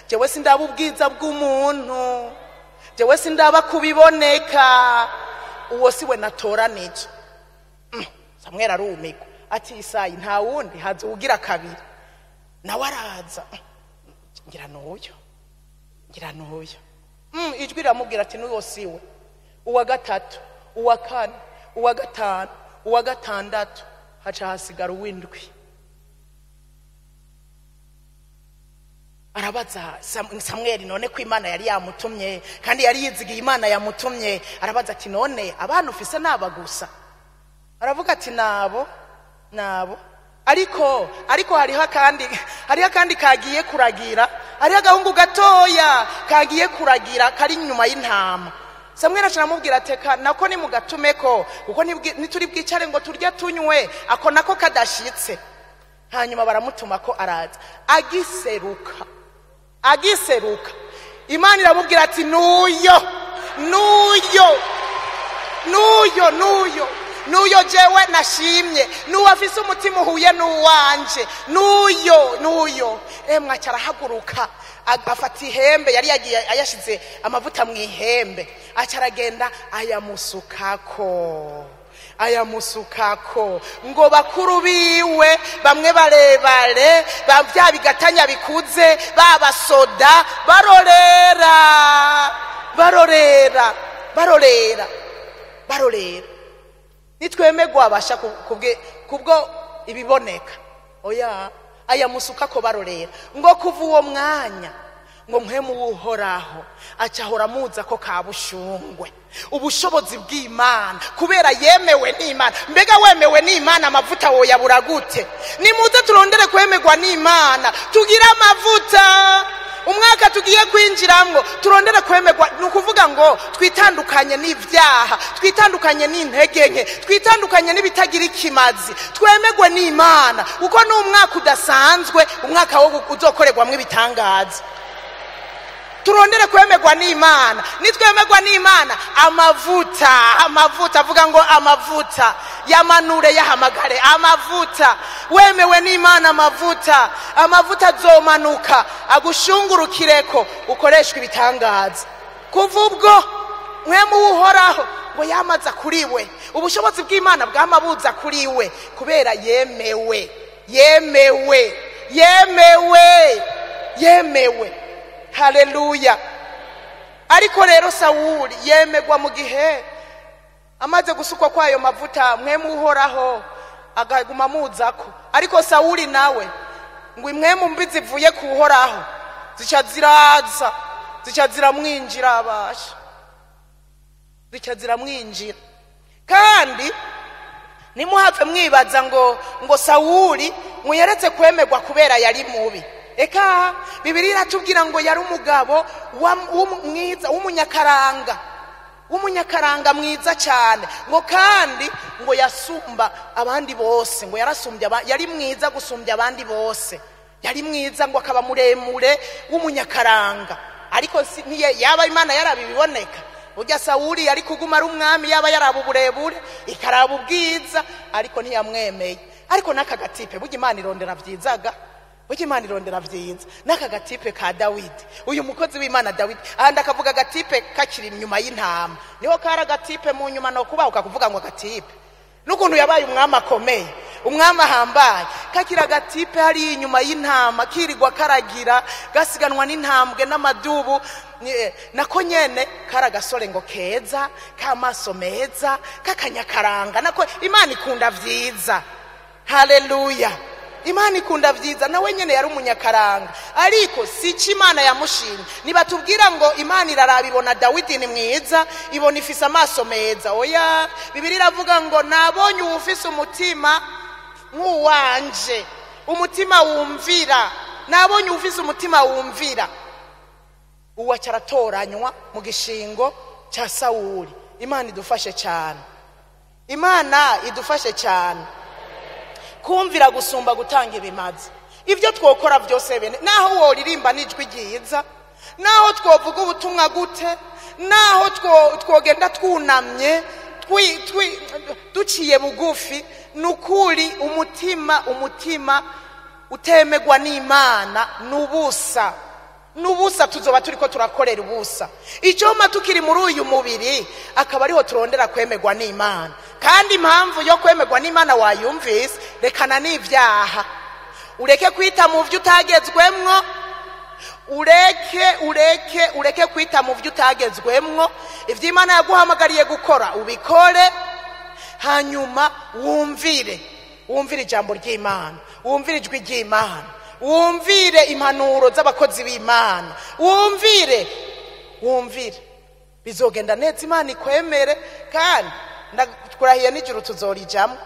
jewe sindaba ubwiza bw'umuntu, jewe sindaba kubiboneka, uwo siwe natoranije. Samweli arumigwa ati Isayi nta wundi, haza uwugira kabiri. Nawe araza, ngira n'uyu, ngira n'uyu. Ijwi riramubwira ati n'uwo siwe. Uwa gatatu, uwa kane, uwa gatanu, uwa gatandatu, haca hasigara uw'indwi. Arabaza Samweli none ko Imana yari yamutumye kandi yari yizigiye Imana yamutumye, arabaza ati none abana ufise naba gusa? Aravuga ati nabo nabo, ariko hariho akandi kagiye kuragira, hariho agahungu gatoya kagiye kuragira kari inyuma y'intama. Samweli aramubwira ati nako nimugatumeko, kuko nituri bwicare ngo turye tunywe, ako nako kadashitse. Hanyuma baramutuma ko araza, agiseruka Imana iramubwira ati nuyo nuyo nuyo nuyo nuyo jewe nashimye, nuwo afise umutima uhuye n'uwanje, nuyo nuyo. Emwe arahaguruka afata ihembe, yari yagiye ayashize amavuta mu ihembe, acaragenda ayamusukako, ayamusukako ngo bakuru biwe bamwe barebare bya bigatanya bikuze babasoda barorera barorera barorera barorera. Nitwemegwa abasha kubwo ibiboneka, oya, ayamusukako barorera. Ngo kuva uwo mwanya ngo mpwemu uhoraho acahora muza ko kabushungwe ubushobozi bw'Imana, kubera yemewe n'Imana. Mbega wemewe n'Imana amavuta woyabura gute? Nimuze turondere kwemegwa n'Imana, tugire amavuta. Umwaka tugiye kwinjiramwo turondere kwemegwa, nukuvuga ngo twitandukanye n'ivyaha, twitandukanye n'intege nke, twitandukanye n'ibitagira ikimazi, twemegwe n'Imana, kuko ni umwaka udasanzwe, umwaka wo uzokorerwamwo ibitangaza. Turondere kwemegwa n'Imana. Nitwemegwa n'Imana, amavuta, amavuta, avuga ngo amavuta yamanure, yahamagare amavuta. Wemewe n'Imana, amavuta, amavuta azomanuka agushungurukireko, ukoreshwa ibitangaza. Kuva ubwo mwemu uhoraho ngo yamaza kuri we, ubushobozi bw'Imana bwamabuza kuri we, kubera yemewe, yemewe, yemewe, yemewe. Haleluya. Ariko rero Sawuli yemegwa mu gihe amaze gusukwa kwayo mavuta, mwemu uhoraho agaguma muzako. Ariko Sawuli nawe ngo imwemu mbi zivuye kuhoraho zica ziraza, zica ziramwinjira, abasha zica ziramwinjira. Kandi nimuhave mwibaza ngo Sawuli muyeretse kwemegwa kubera yari mubi. Eka Bibiliya iratubwira ngo yari umugabo mwiza w'umunyakaranga, w'umunyakaranga mwiza cyane, ngo kandi ngo yasumba abandi bose, ngo yarasumbye, yari mwiza gusumbya abandi bose, yari mwiza ngo akaba muremure w'umunyakaranga. Ariko yaba Imana yarabiboneka, burya Sawuli yari kuguma ari umwami, yaba yaraba uburebure ikaraba ubwiza, ariko ntiyamwemeye. Ariko n'aka gatipe burya Imana irondera vyizaga, burya Imana irondera vyiza. N'aka gatipe ka Dawidi, uyu mukozi w'Imana Dawidi, ahandi akavuga agatipe kakiri inyuma y'intama, niho kari agatipe mu nyuma no kubaho kakuvuga ngo agatipe, n'ukuntu yabaye umwami akomeye. Umwami ahambaye kakira gatipe hari inyuma y'intama kirirwa karagira gasiganwa n'intambwe n'amadubu, nako nyene karagasore ngo keza k'amaso meza k'akanyakaranga, nako Imana ikunda vyiza. Haleluya, Imana ikunda vyiza. Nawe nyene yari umunyakaranga, ariko si cyo Imana yamushimye. Nibatubwira ngo Imana iraraba ibona Dawidi ni mwiza, ibona ifise amaso meza. Oya, Bibiliya iravuga ngo nabonye uwufise umutima nk'uwanje, umutima wumvira. Nabonye uwufise umutima wumvira. Uwo aratoranywa mu gishingo cya Sawuli. Imana idufashe cyane, Imana idufashe cyane. Kumvira gusumba gutanga ibimazi. Ibyo twokora byose bene, naho woririmba n'ijwi ryiza, naho twovuga ubutumwa gute, naho twogenda twunamye duciye bugufi, nukuri umutima utemegwa n'Imana nubusa. Nubusa, tuzoba turiko turakorera ubusa. Icoma tukiri muri uyu mubiri akaba ariho turondera kwemegwa n'Imana. Kandi impamvu yo kwemegwa n'Imana wayumvise, rekana n'ivyaha, ureke kwita mu vyo utagezwemwo, ureke kwita mu vyo utagezwemwo. Ivyo Imana yaguhamagariye gukora ubikore, hanyuma wumvire ijambo ry'Imana, wumvire ijwi ry'Imana, wumvire impanuro z'abakozi b'Imana, wumvire bizogenda neza, Imana ikwemere. Kandi ndakurahiye n'ijuru tuzorijamwo,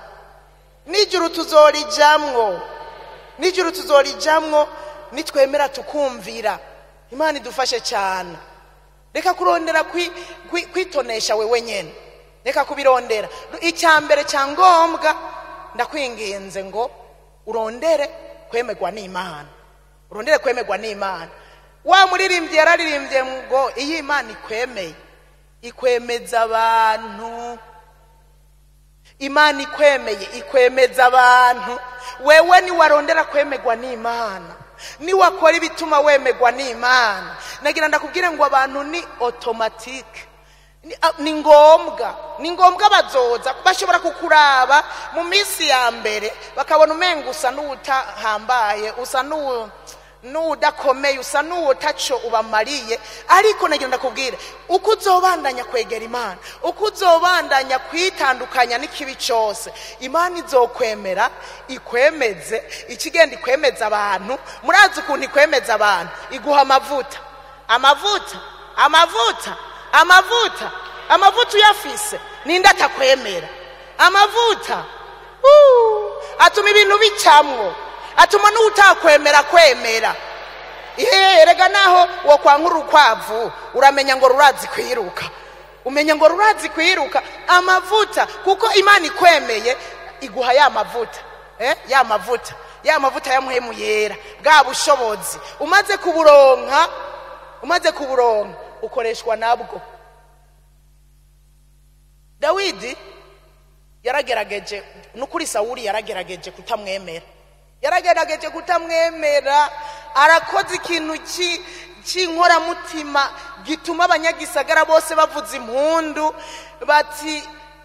n'ijuru tuzorijamwo, n'ijuru tuzorijamwo nitwemera tukumvira. Imana idufashe cyane. Reka kurondera kwitonesha wewe nyene, reka kubirondera. Icya mbere cya ngombwa, ndakwinginze ngo urondere kwemegwa n'Imana, urondere kwemegwa n'Imana. Wa muririmbyi yararirimbye ngo iyo Imana ikwemeye ikwemeza abantu. Imana ikwemeye ikwemeza abantu. Wewe ni warondera kwemegwa n'Imana, ni wakora ibituma wemegwa n'Imana. Nagira ndakubwire ngo abantu ni automatique, ni ngombwa, ni ngombwa bazoza. Bashobora kukuraba mu minsi ya mbere bakabona umenga usa n'utahambaye, usa n'udakomeye, usa n'utaco ubamariye. Ariko nagira ndakubwira, uko uzobandanya kwegera Imana, uko uzobandanya kwitandukanya n'ikibi cyose, Imana izokwemera ikwemeze. Ikigenda ikwemeza abantu, murazi ukuntu ikwemeza abantu, iguha amavuta, amavuta, amavuta, amavuta, amavuta uyafise ninde atakwemera? Amavuta atuma ibintu bicamwo, atuma n'utakwemera kwemera. Erega naho wo kwankura urukwavu uramenya ngo rurazi kwiruka, umenya ngo rurazi kwiruka. Amavuta, kuko Imana ikwemeye iguha ya mavuta, ya mavuta, ya mavuta ya muhemu yera, bwa bushobozi umaze kuburonka, umaze kuburonka ukoreshwa nabwo. Dawidi yaragerageje, nukuri Sawuli yaragerageje kutamwemera, yaragerageje kutamwemera. Arakoze ikintu cy'inkoramutima gituma abanyagisagara bose bavuza impundu bati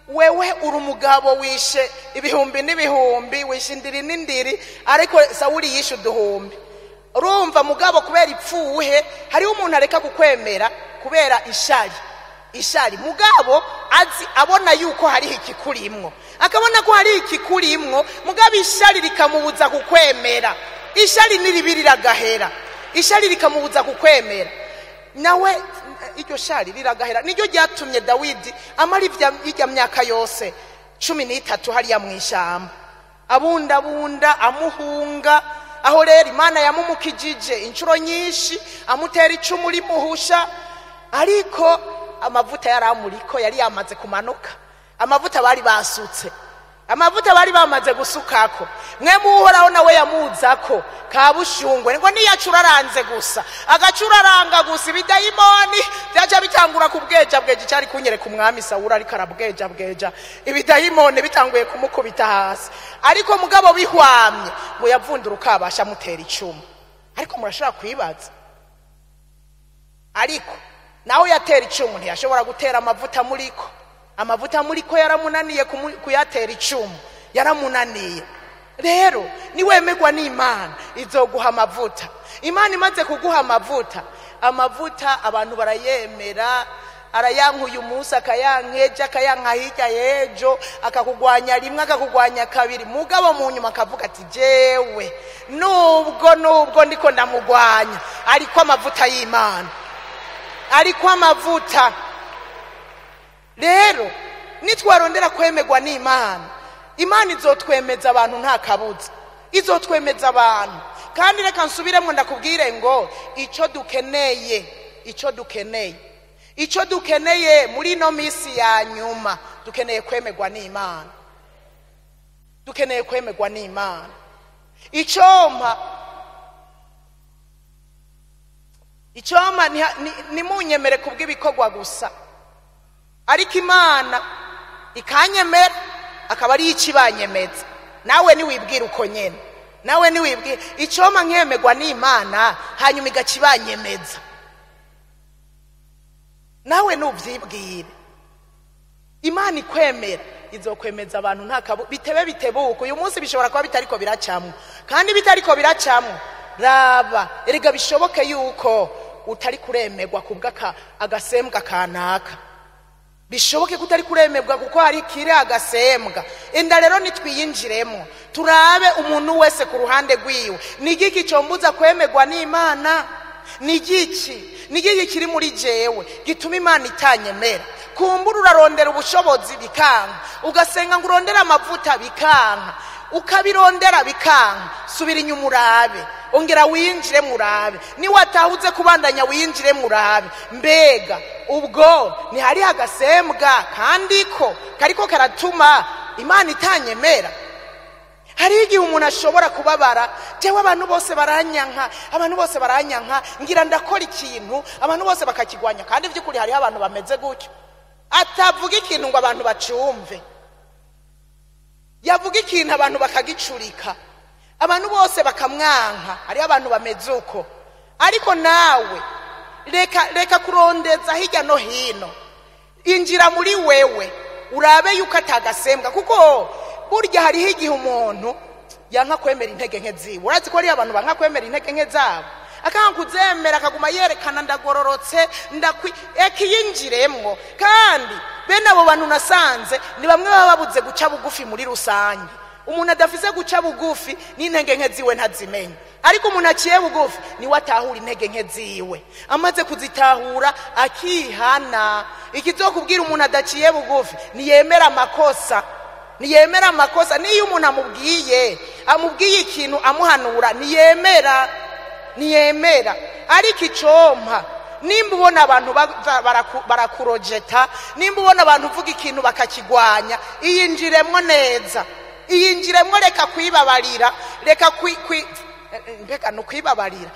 wewe uri umugabo wishe ibihumbi n'ibihumbi, wishe indiri n'indiri, ariko Sawuli yishe uduhumbi. Urumva mugabo kubera ipfuhe, hariho umuntu areka kukwemera kubera ishari, ishari. Mugabo azi abona yuko hariho ikikurimwo, akabona ko hari ikikurimwo, mugabo ishari rikamubuza kukwemera. Ishari niribiri riragahera, ishari rikamubuza kukwemera. Nawe iryo shari riragahera. Niryo ryatumye Dawidi amara irya myaka yose 13 hariya mu ishyamba, abundabunda amuhunga. Aho rero Imana yamumukijije inshuro nyinshi, amutera icumu rimuhusha, ariko amavuta yaramuriko yari yamaze kumanuka. Amavuta bari basutse, amavuta bari bamaze gusukako. Mwe muhoraho nawe yamuzako kabushungwe ngo niyacuraranze gusa, agacuraranga gusa, ibidayimoni byaje bitangura kubweja bweja. Cyari kunyereka umwami Sawuli ariko arabweja bweja, ibidayimoni bitanguye kumukubita hasi. Ariko mugabo bihwamye ngo yavundura ukabasha mutera icumu. Ariko murashobora kwibaza, ariko nawe yatera icumu ntiyashobora gutera amavuta muriko. Amavuta muriko yaramunaniye kuyatera icumu, yaramunaniye. Rero niwemerwa n'Imana izoguha amavuta. Imana imaze kuguha amavuta, amavuta abantu barayemera, arayanka uyu munsi, akayanka ejo, akayanka hirya y'ejo, akakugwanya rimwe, akakugwanya kabiri, mugabo mu nyuma akavuga ati jewe nubwo ndiko ndamugwanya, ariko amavuta y'Imana, ariko amavuta. Rero nitwarondera kwemerwa n'Imana, Imana izotwemeza abantu nta kabuza, izotwemeza abantu. Kandi reka nsubiremo ndakubwire ngo icyo dukeneye, icyo dukeneye, icyo dukeneye muri ino minsi ya nyuma, dukeneye kwemerwa n'Imana, dukeneye kwemerwa n'Imana. Icyompa nimunyemere kubw'ibikorwa gusa, ariko Imana ikanyemera akaba ari ikibanyemeza. Nawe niwibwira uko nyene, nawe niwibwira icyompa nkemerwa n'Imana hanyuma igakibanyemeza, nawe nuvyibwire. Imana ikwemera izokwemeza abantu nta kabu, bitebe bitebuka. Uyu munsi bishobora kuba bitariko biracamwo, kandi bitariko biracamwo, raba erega bishoboke yuko utari kuremerwa kubwa agasembwa kanaka, bishoboke ko utari kuremerwa kuko hari kire agasembwa. Enda rero nitwiyinjiremo turabe umuntu wese ku ruhande rwiwe, ni igiki cyombuza kwemerwa n'Imana? Ni igiki, ni igiki kiri muri jewe gituma Imana itanyemera? Kumbura urarondera ubushobozi bikanka, ugasenga ngo urondere amavuta bikanka, ukabirondera bikanka. Subira inyuma urabe, ongera winjire murabe, niwatahuze kubandanya winjire murabe, mbega ubwo ntihari agasembwa kandi ko kariko karatuma Imana itanyemera? Hari igihe umuntu ashobora kubabara, jewe abantu bose baranyanka, abantu bose baranyanka, ngira ndakora ikintu abantu bose bakakigwanya. Kandi by'ukuri hariho abantu bameze gutyo, atavuga ikintu ngo abantu bacumve, yavuga ikintu abantu bakagicurika, abantu bose bakamwanka. Hariho abantu bameze uko. Ariko nawe reka kurondeza hirya no hino, injira muri wewe urabe yuko atagasembwa. Kuko burya hariho igihe umuntu yanka kwemera intege nke ziwe. Urazi ko hari abantu banka kwemera intege nke zabo, akanga kuzemera, akaguma yerekana ndagororotse, ndakwi ekiyinjiremwo. Kandi bene abo bantu nasanze ni bamwe baba babuze guca bugufi muri rusange. Umuntu adafise guca bugufi n'intege nke ziwe ntazimenya, ariko umuntu aciye bugufi niwe atahura intege nke ziwe, amaze kuzitahura akihana. Ikizokubwira umuntu adaciye bugufi niyemera amakosa, niyemera amakosa. Niyo umuntu amubwiye ikintu amuhanura, niyemera, niyemera. Ariko icompa, nimba ubona abantu barakurojeta, nimba ubona abantu uvuga ikintu bakakigwanya, iyinjiremwo neza, iyinjiremwo. Reka kwibabarira, reka mbega no kwibabarira,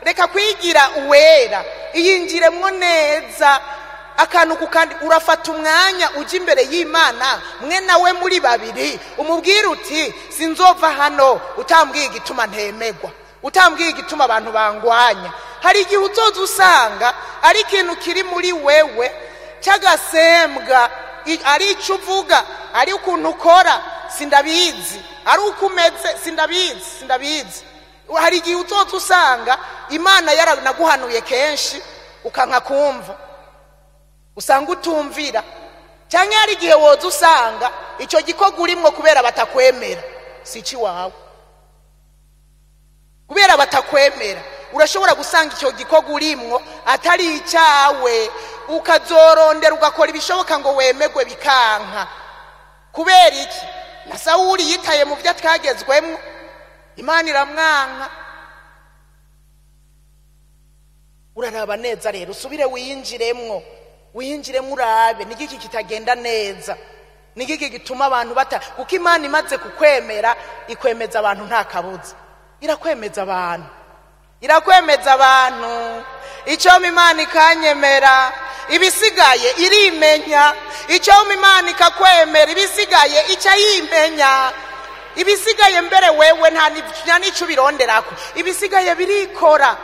reka kwigira uwera, iyinjiremwo neza akantu ku kandi. Urafata umwanya ujya imbere y'Imana mwe nawe muri babiri, umubwire uti sinzova hano utambwiye igituma ntemegwa, utambwiye igituma abantu bangwanya. Hari igihe uzoza usanga ari ikintu kiri muri wewe cy'agasembwa, ari icyo uvuga, ari ukuntu ukora, sindabizi, ari uko umeze, sindabizi, sindabizi. Hari igihe uzoza usanga Imana yaranaguhanuye kenshi ukanka kumva, usanga utumvira. Cyangwa hari igihe woza usanga icyo gikorwa urimwo kubera batakwemera si ikiwawe, kubera batakwemera urashobora gusanga icyo gikorwa urimwo atari icyawe, ukazorondera ugakora ibishoboka ngo wemegwe bikanka. Kubera iki? Na Sawuli yitaye mu byo twagezwemo, Imana iramwanka. Uraraba neza rero, usubire winjiremwo, winjiremwo urabe nigiki kitagenda neza, nigiki gituma abantu bata. Kuko Imana imaze kukwemera ikwemeza abantu nta kabuza, irakwemeza abantu, irakwemeza abantu. Icyo Imana ikanyemera ibisigaye irimenya, icyo Imana ikakwemera ibisigaye icyo yimenya, ibisigaye mbere wewe nta n'icyo ubironderako, ibisigaye birikora.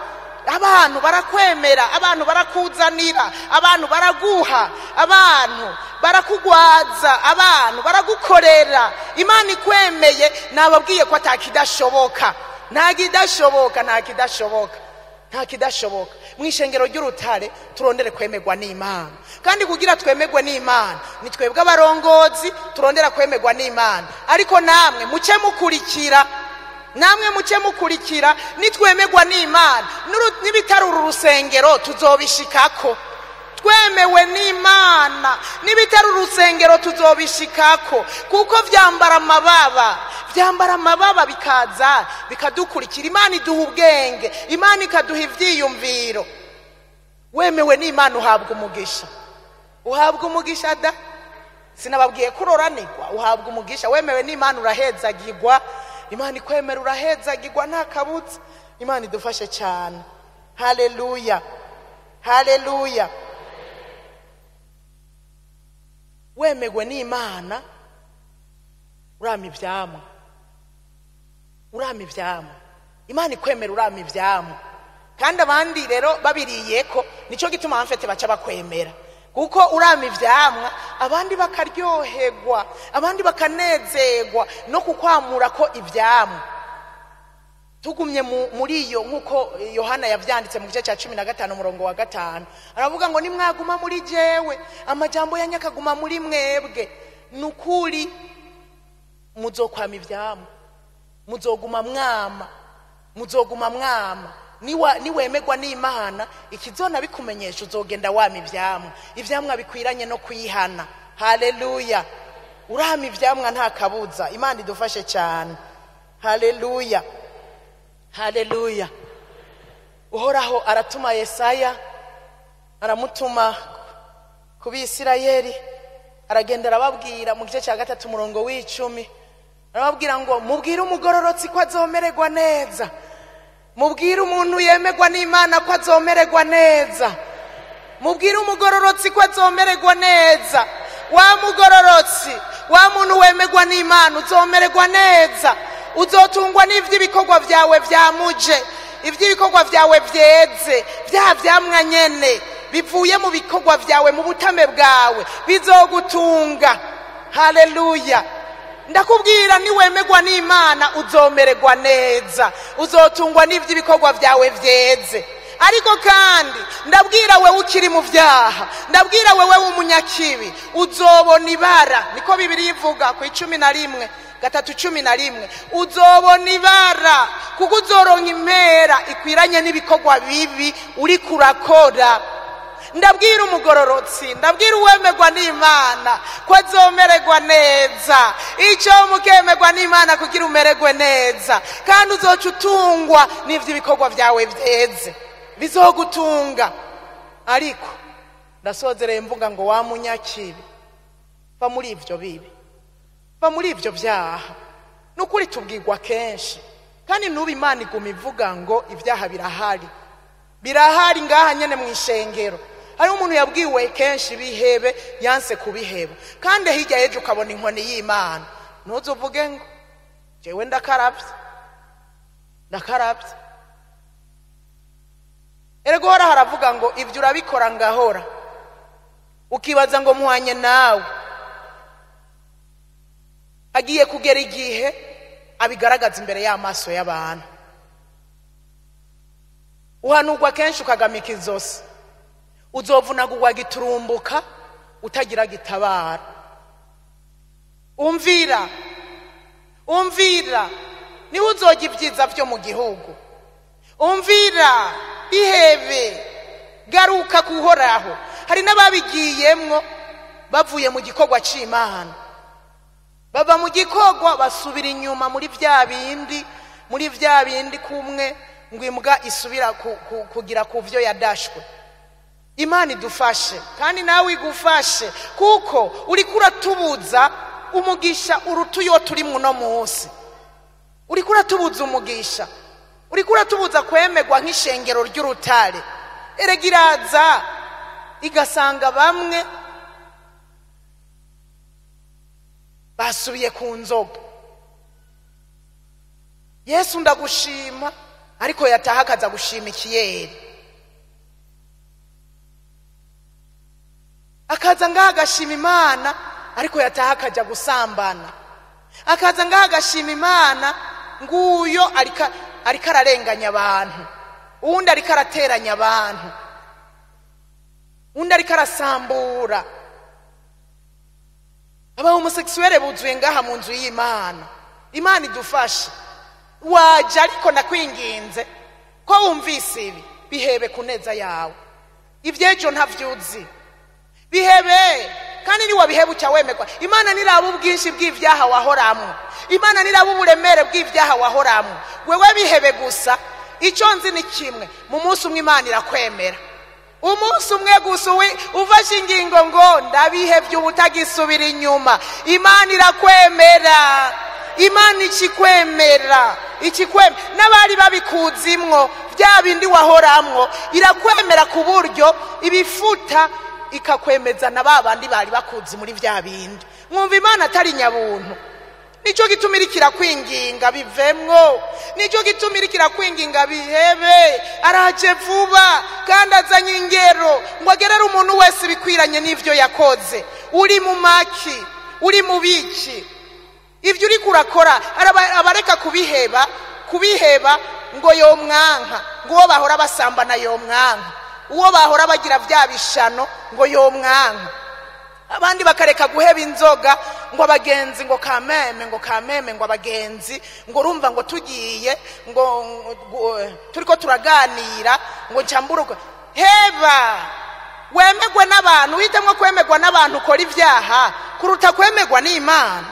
Abantu barakwemera, abantu barakuzanira, abantu baraguha, abantu Barakugwaza abantu, baragukorera. Imana ikwemeye, nababwiye ko atakidashoboka. Nta kidashoboka, nta kidashoboka, nta kidashoboka. Mu ishengero ry'Urutare turondere kwemerwa n'Imana. Kandi kugira twemerwe n'Imana, ni twebwe abarongozi turondera kwemerwa n'Imana. Ariko namwe muce mukurikira, namwe muce mukurikira, nitwemerwa n'Imana n'ibitari uru rusengero tuzobishikako. Twemewe n'Imana n'ibitari urusengero tuzobishikako, kuko vyambara amababa, vyambara amababa bikaza bikadukurikira. Imana iduha ubwenge, Imana ikaduha ivyiyumviro. Wemewe n'Imana uhabwa umugisha, uhabwa umugisha da. Sinababwiye kuroranirwa, uhabwa umugisha. Wemewe n'Imana urahezagirwa, Imana ikwemera urahezagirwa nta kabutse. Imana idufashe cyane. Haleluya, haleluya. Wemewe n'Imana urama ivyamwa, urama ivyamwa. Imana ikwemera urama ivyamwa. Kandi abandi rero babiriyeko, nico gituma bamfete baca bakwemera, kuko urama ivyamwa abandi bakaryoherwa, abandi bakanezerwa no kukwamura ko ivyamwa. Tugumye muri iyo, nkuko Yohana yavyanditse mu gice cya 15 umurongo wa 5, aravuga ngo nimwaguma muri jewe, amajambo yanyu akaguma muri mwebwe, nukuri muzokwama ivyamwa, muzoguma mwama, muzoguma mwama. Niwemerwa n'Imana, ikizona bikumenyesha uzogenda wama ivyamwa, ivyamwa bikwiranye no kwihana. Haleluya. Urama ivyamwa nta kabuza. Imana idufashe cyane. Haleluya, haleluya. Uhoraho aratuma Yesaya, aramutuma ku Bisirayeli, aragenda arababwira mu gice cya 3 umurongo w'10, arababwira ngo mubwire umugororotsi ko azomererwa neza, mubwire umuntu yemerwa n'Imana ko azomererwa neza, mubwire umugororotsi ko azomererwa neza. Wa mugororotsi, wa muntu wemerwa n'Imana uzomererwa neza, uzotungwa n'ivy'ibikorwa vyawe vyamuje, ivy'ibikorwa vyawe vyeze, vya vyamwa nyene bivuye mu bikorwa vyawe, mu butame bwawe, bizogutunga. Haleluya. Ndakubwira niwemerwa n'Imana uzomererwa neza, uzotungwa n'ivy'ibikorwa vyawe vyeze. Ariko kandi ndabwira wewe ukiri mu vyaha, ndabwira wewe w'umunyakibi, uzobona ibara. Niko Bibiliya ivuga ku 11 3:11, uzobona ibara, kuko uzoronka impera ikwiranye n'ibikorwa bibi uri kurakora. Ndabwira umugororotsi, ndabwira uwemerwa n'Imana ko azomererwa neza. Icyo mukemerwa n'Imana kugira umererwe neza, kandi uzoca utungwa n'ivy'ibikorwa vyawe vyeze, bizogutunga. Ariko ndasozereye mvuga ngo wa munyakibi, va muri ivyo bibi, va muri ivyo vyaha. Nukuri tubwirwa kenshi, kandi nubu Imana iguma ivuga ngo ivyaha birahari, birahari ngaha nyene mu ishengero. Hari umuntu yabwiwe kenshi bihebe, yanse kubiheba, kandi hirya yejo ukabona inkoni y'Imana. Ntuzuvuge ngo jewe ndakaravye, ndakaravye. Erego hora haravuga ngo ivyo urabikora ngahora, ukibaza ngo muhanye nawe. Agiye kugera igihe abigaragaza imbere y'amaso y'abantu. Uhanurwa kenshi ukagamika izosi, uzovunagurwa giturumbuka utagira gitabara. Umvira, umvira, niho uzojya ibyiza vyo mu gihugu. Umvira, ihebe, garuka kuhoraho. Hari n'ababigiyemwo bavuye mu gikorwa c'Imana, bava mu gikorwa basubira inyuma muri vya bindi, muri vya bindi kumwe ngo imbwa isubira kugira ku vyo yadashwe. Imana idufashe, kandi nawe igufashe, kuko uriko uratubuza umugisha urutuyo turi muno munsi. Uriko uratubuza umugisha, uriko uratubuza kwemerwa nk'ishengero ry'Urutare. Erega iraza igasanga bamwe basubiye ku nzoga. Yesu ndagushima, ariko yataha akaza gushima ikiyeri. Akaza ngaha agashima Imana ariko yataha akajya gusambana. Akaza ngaha agashima Imana, nguyo ariko ararenganya abantu, uwundi ariko arateranya abantu, undi ariko arasambura. Aba homosexuel buzuye ngaha mu nzu y'Imana. Imana idufashe. Waje ariko nakwinginze ko wumvise ibi, bihebe kuneza yawe. Ibyejo ntavyuzi, bihebe. Kandi ni wabihebe uca wemerwa. Imana niraba ubwinshi bw'ivyaha wahoramwo, Imana niraba uburemere bw'ivyaha wahoramwo. Wewe bihebe gusa. Ico nzi ni kimwe, mu munsi umwe Imana irakwemera. Umunsi umwe gusa ufashe ingingo ngo ndabihevye ubutagisubira inyuma, Imana irakwemera. Imana ikikwemera, ikikwemera. N'abari babikuzimwo bya bindi wahoramwo, irakwemera ku buryo ibifuta ikakwemeza na babandi bari bakuzi muri bya bindi. Mwumva Imana atari nyabuntu. Nico gituma iriko irakwinginga bivemwo, nico gituma iriko irakwinginga bihebe. Araje vuba kandi azanye ingero ngo agerere umuntu wese ibikwiranye n'ivyo yakoze. Uri mu maki, uri mu biki, ivyo uriko urakora abareka kubiheba, kubiheba ngo yomwanka, ngo uwo bahora basambana yomwanka, uwo bahora bagira vya bishano ngo yomwanka. Abandi bakareka guheba inzoga ngo abagenzi ngo kameme, ngo kameme, ngo abagenzi ngo urumva ngo tugiye ngo turiko turaganira ngo ncamburuko. Heba wemegwe n'abantu, uhitemwo kwemegwa n'abantu ukora ivyaha kuruta kwemegwa n'Imana.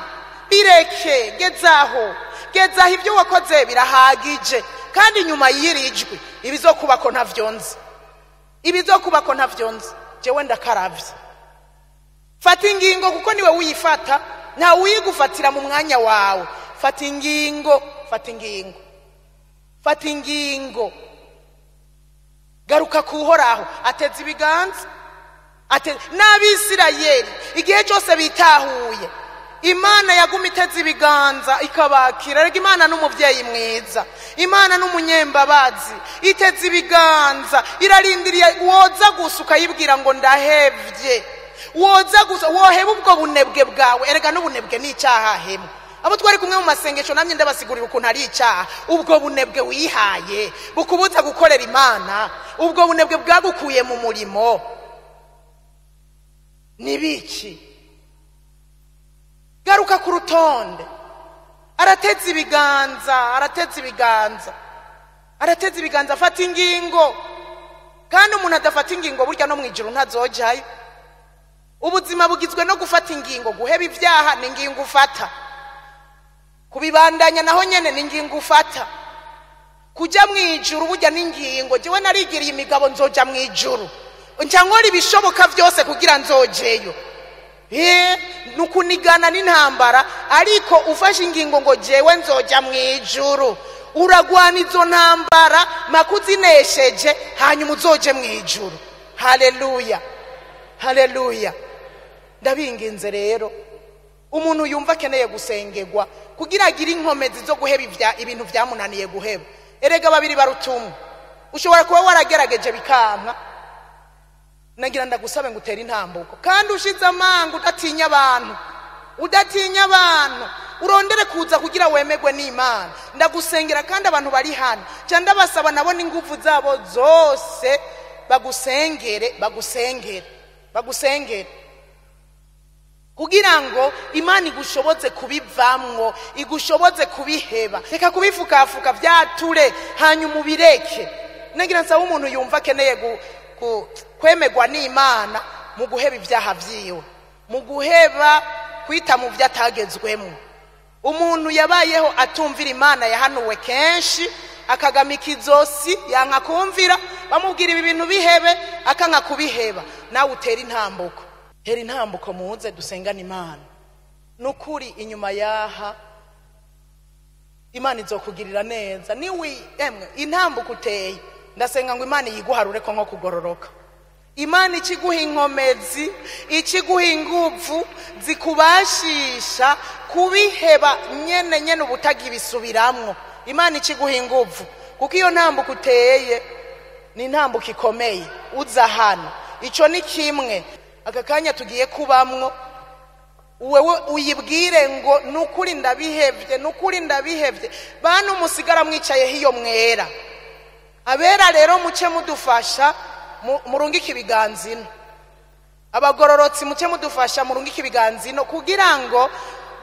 Bireke, gezaho, gezaho, ibyo wakoze birahagije. Kandi nyuma y'iri jwi ibizokubako ntavyonzi, ibizokubako ntavyonzi. Jewe ndakaravye. Fata ingingo kuko niwe uyifata, nta uyigufatira mu mwanya wawe. Fata ingingo, fata ingingo, fata ingingo. Garuka kuhoraho. Ateze ibiganza n'Abisirayeli igihe cyose bitahuye, Imana yaguma iteze ibiganza ikabakira. Rega Imana n'umuvyeyi mwiza, Imana n'umunyembabazi, iteze ibiganza irarindiriye woza gusa ukayibwira ngo ndahevye. Woza gusa woheba ubwo bunebwe bwawe. Erega n'ubunebwe ni icyaha hemwe. Abo twari kumwe mu masengesho namye ndabasigurira ukuntu ari icyaha. Ubwo bunebwe wihaye bukubuza gukorera Imana, ubwo bunebwe bwagukuye mu murimo nibiki? Garuka ku rutonde. Arateze ibiganza, arateze ibiganza, arateze ibiganza. Fata ingingo. Kandi umuntu adafata ingingo burya no mu ijuru ntazojayo. Ubuzima bugizwe no gufata ingingo. Guheba ibyaha ni ingingo ufata, kubibandanya naho nyene ni ingingo ufata, kujya mu ijuru burya ni ingingo. Jewe narigiriye imigabo nzoja mu ijuru, nca nkora ibishoboka byose kugira nzojeyo. Nukunigana n'intambara, ariko ufashe ingingo ngo jewe nzoja mu ijuru, uragwana izo ntambara makuzinesheje, hanyuma uzoje mu ijuru. Haleluya, haleluya. Ndabinginze rero umuntu yumva akeneye gusengerwa kugira agire inkomezi zo guheba ibintu byamunaniye guheba. Erega babiri barutumwe. Ushobora kuba waragerageje bikanka, nagira ndagusabe ngo utere intambuko kandi ushize amanga, udatinya abantu, udatinya abantu, urondere kuza kugira wemegwe n'Imana. Ndagusengera kandi abantu bari hano cyane ndabasaba nabo n'ingufu zabo zose bagusengere, bagusengere, bagusengere kugira ngo Imana igushoboze kubivamwo, igushoboze kubiheba. Reka kubifukafuka byature hanyuma ubireke. Nagira nsaba umuntu yumva akeneye kwemegwa n'Imana mu guheba ibyaha vyiwe, mu guheba kwita mu byo atagezwemo. Umuntu yabayeho atumvira Imana yahanuwe kenshi, akagamika izosi yanka kumvira, bamubwira ibi bintu bihebe akanka kubiheba. Nawe utera intambuko, tera intambuko muze dusengane Imana. Nukuri inyuma yaha Imana izokugirira neza. Niwi emwe intambuko uteye, ndasenga ngo Imana yiguharure ko nko kugororoka. Imana ikiguha inkomezi, ikiguha inguvu zikubashisha kubiheba nyene nyene ubutagibisubiramwo. Imana ikiguha inguvu kuko iyo ntambuko uteye ni intambuko ikomeye. Uza hano, ico ni kimwe. Aka kanya tugiye kubamwo, wewe uyibwire ngo nukuri ndabihevye, nukuri ndabihevye. Bantu musigara mwicaye hiyo mwera, abera rero muce mudufasha murungike ibiganzino, abagororotsi muce mudufasha murungike ibiganzino, kugira ngo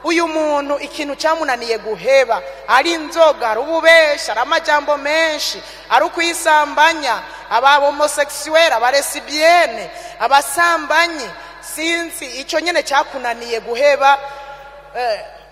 uyu muntu ikintu cyamunaniye guheba, ari inzoga, ari ububesha, ari amajambo menshi, ari ukwisambanya, aba homosexuel, aba lesbienne, abasambanyi, sinzi icyo nyene cyakunaniye guheba,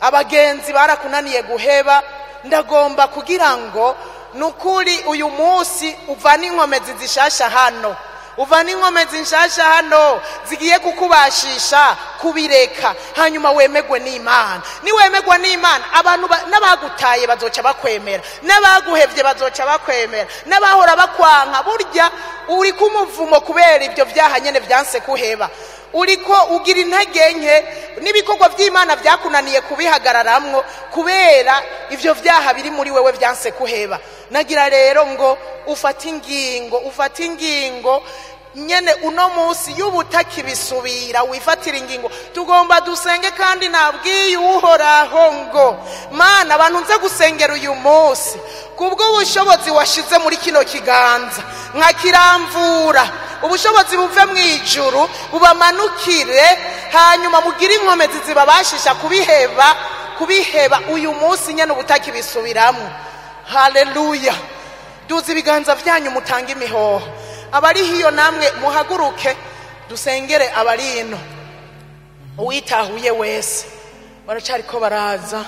abagenzi barakunaniye guheba. Ndagomba kugira ngo nukuri uyu munsi uvane inkomezi zishasha hano, uvane inkomezi nshasha hano zigiye kukubashisha kubireka, hanyuma wemegwe n'Imana. Niwemegwa n'Imana, abantu n'abagutaye bazoca bakwemera, n'abaguhevye bazoca bakwemera, n'abahora bakwanka. Burya uri kumuvumo kubera ibyo vyaha nyene vyanse kuheba, uriko ugira intege nke n'ibikorwa by'Imana byakunaniye kubihagararamwo kubera ivyo vyaha biri muri wewe vyanse kuheba. Nagira rero ngo ufate ingingo, ufate ingingo nyene uno munsi y'ubutakibisubira, wifatira ingingo. Tugomba dusenge, kandi nabwiye Uhoraho ngo Mana, abantu nze gusengera uyu munsi kubwo ubushobozi washize muri kino kiganza nkakiramvura, ubushobozi buve mu ijuru bubamanukire, hanyuma mugire inkomezi zibabashisha kubiheba, kubiheba uyu munsi nyene ubutakibisubiramwo. Haleluya. Duze ibiganza vyanyu mutange imihoho. Abari hiyo namwe muhaguruke dusengere abari ino. Uwitahuye wese baracariko baraza.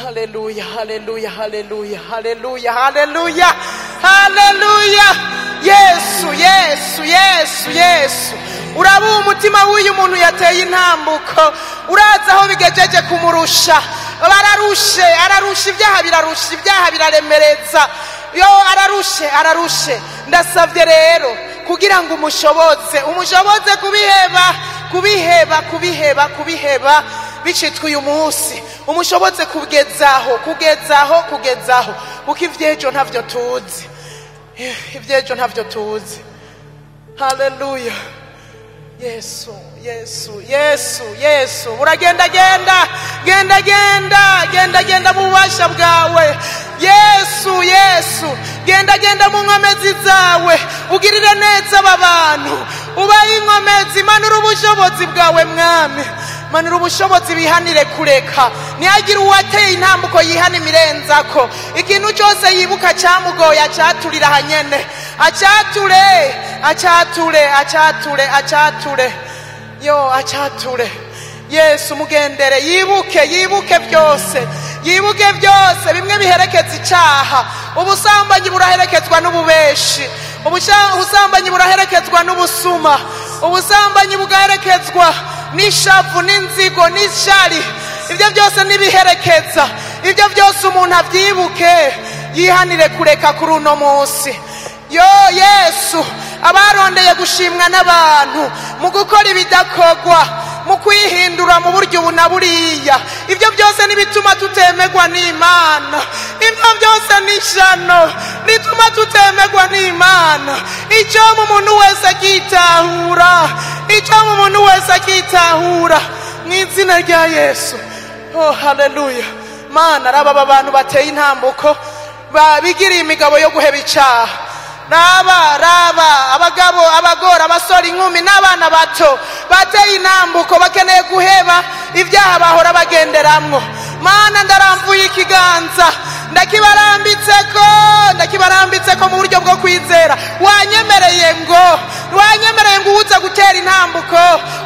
Haleluya, haleluya, haleluya, haleluya, haleluya, haleluya. Yesu, Yesu, Yesu, Yesu. Uraba umutima w'uyu muntu yateye intambuko, uraza aho bigejeje kumurusha. Bararushe, ararusha, ibyaha birarusha, ibyaha biraremereza. Yo, ararushe, ararushe. Ndasavye rero kugira ngo umushoboze, umushoboze kubiheba, kubiheba, kubiheba, kubiheba bicitwa uyu munsi. Umushoboze kugezaho, kugezaho, kugezaho, kuko ivyejo ntavyo tuzi, ivyejo ntavyo tuzi. Haleluya. Yesu, Yesu, Yesu, Yesu. Uragenda genda, genda genda, genda genda mu bubasha bwawe. Yesu, Yesu, genda genda mu nkomezi zawe, ugirire neza aba bantu, ubahe inkomezi, manura ubushobozi bwawe Mwami, manura ubushobozi bihanire kureka. Ntihagire uwateye intambuko yihana imirenzako, ikintu cyose yibuka cyamugoye acaturira hanyene, acature, acature, acature, acature, yo acature. Yesu mugendere, yibuke, yibuke byose, yibuke byose bimwe biherekeza icyaha. Ubusambanyi buraherekezwa n'ububeshi, ubusambanyi buraherekezwa n'ubusuma, ubusambanyi bugaherekezwa n'ishavu, n'inzigo, n'ishari. Ibyo byose nibiherekeza, ibyo byose umuntu avyibuke, yihanire kureka kuri uno munsi. Yo Yesu, abarondeye gushimwa n'abantu mu gukora ibidakogwa, mu kwihindura mu buryo ubu na buriya, ibyo byose nibituma tutemegwa n'Imana. Ibyo byose ni ishano bituma tutemegwa n'Imana. Icyo umuntu wese akitahura, icyo umuntu wese akitahura mu izina rya Yesu. Oh, haleluya. Mana, raba aba bantu bateye intambuko babigiriye imigabo yo guheba icaha. Raba, raba abagabo, abagore, abasore, inkumi n'abana bato bateye intambuko bakeneye guheba ibyaha bahora bagenderamwo. Mana, ndaramvuye ikiganza, ndakibarambitseko, ndakibarambitseko mu buryo bwo kwizera. Wanyemereye ngo, wanyemereye ngo uza gutera intambuko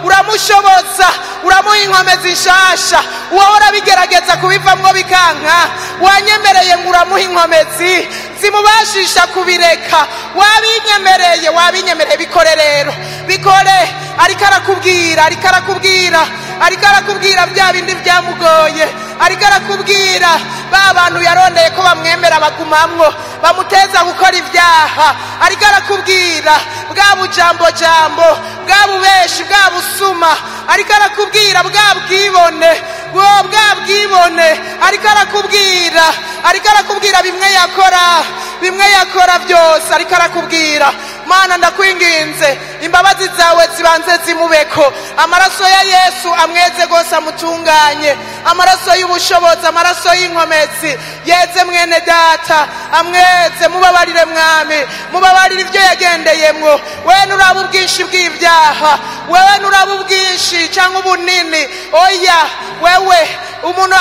uramushoboza, uramuha inkomezi nshasha. Uwahora bigerageza kubivamwo bikanka, wanyemereye ngo uramuha inkomezi zimubashisha kubireka. Wabinyemereye, wabinyemereye, bikore rero, bikore. Ariko arakubwira, ariko arakubwira, ariko arakubwira bya bindi byamugoye, ariko arakubwira ba bantu yarondeye ko bamwemera bagumamwo bamuteza gukora ibyaha. Ariko arakubwira bwa bujambo jambo, bwa bubeshi, bwa busuma. Ariko arakubwira bwa bwibone, bwa bwibone. Ariko arakubwira, ariko arakubwira bimwe yakora, bimwe yakora byose. Ariko arakubwira Mana ndakwinginze, imbabazi zawe zibanze zimubeko, amaraso ya Yesu amweze gose amutunganye, amaraso y'ubushobozi, amaraso y'inkomezi yeze mwene data, amweze. Mubabarire mwami, mubabarire ibyo yagendeyemwo. Wewe nuraba ubwinshi bw'ibyaha, wewe nuraba ubwinshi cyangwa ubunini. Oya, wewe umuntu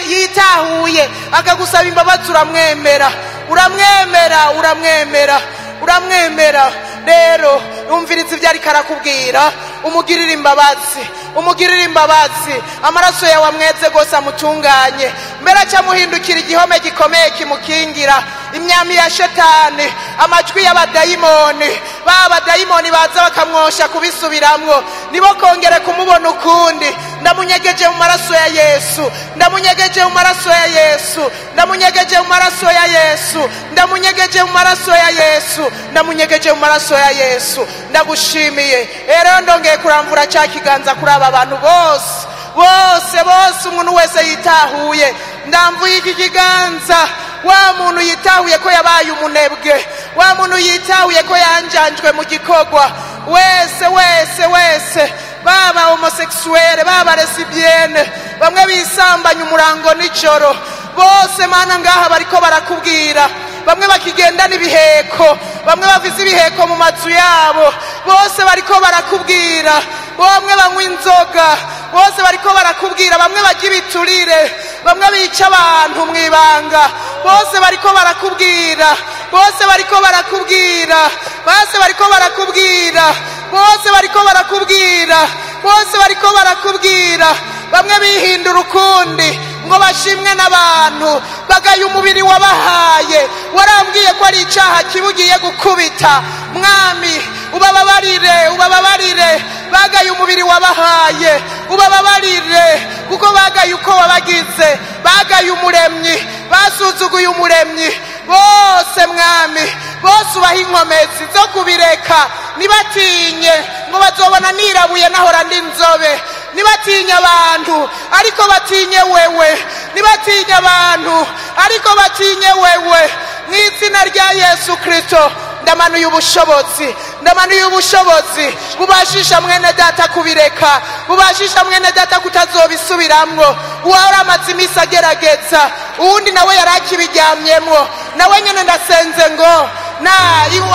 yitahuye akagusaba imbabazi uramwemera, uramwemera, uramwemera, uramwemera. Rero umviriza ibyo ariko arakubwira, umugirire imbabazi, umugirire imbabazi, amaraso yawe amweze gose amutunganye. Mbere acamuhindukira igihome gikomeye kimukingira imyami ya shetani, amajwi y'abadayimoni. Ba badayimoni baza bakamwosha kubisubiramwo, nibo kongere kumubona ukundi. Ndamunyegeje mu maraso ya Yesu, ndamunyegeje mu maraso ya Yesu, ndamunyegeje mu maraso ya Yesu, ndamunyegeje mu maraso ya Yesu, ndamunyegeje mu maraso ya Yesu. Ndagushimiye. Rero ndongeye kuramvura cya kiganza kuri aba bantu bose bose bose, umuntu wese yitahuye. Ndamvuye iki kiganza, wa muntu yitahuye ko yabaye umunebwe, wa muntu yitahuye ko yanjanjwe mu gikorwa, wese wese wese, baba homosexuelle, baba lesbienne, bamwe bisambanya umurango nijoro, bose Mana ngaha bariko barakubwira. Bamwe bakigenda n'ibiheko, bamwe bavize ibiheko mu mazu yabo, bose bariko barakubwira. Bamwe banywa inzoga, bose bariko barakubwira. Bamwe barya ibiturire, bamwe bica abantu mwibanga, bose bariko barakubwira, bose bariko barakubwira, bose bariko barakubwira, bose bariko barakubwira, bose bariko barakubwira. Bamwe bihindura ukundi ngo bashimwe n'abantu, bagaye umubiri wabahaye. Warambwiye ko ari icyaha kibugiye gukubita. Mwami ubababarire, ubababarire, bagaye umubiri wabahaye, ubababarire, kuko bagaye uko wabagize, bagaye umuremyi, basuzuguye umuremyi. Bose mwami, bose ubaha inkomezi zo kubireka. Nibatinye ngo bazobona nirabuye nahora ndi nzobe. Nibatinye abantu ariko batinye wewe, nibatinye abantu ariko batinye wewe. Mu izina rya Yesu Kristo ndamanuye ubushobozi, ndamanuye ubushobozi bubashisha mwene data kubireka, bubashisha mwene data kutazobisubiramwo. Uwahora amaze iminsi agerageza, uwundi nawe yari akibiryamyemwo, nawe nyene ndasenze ngo na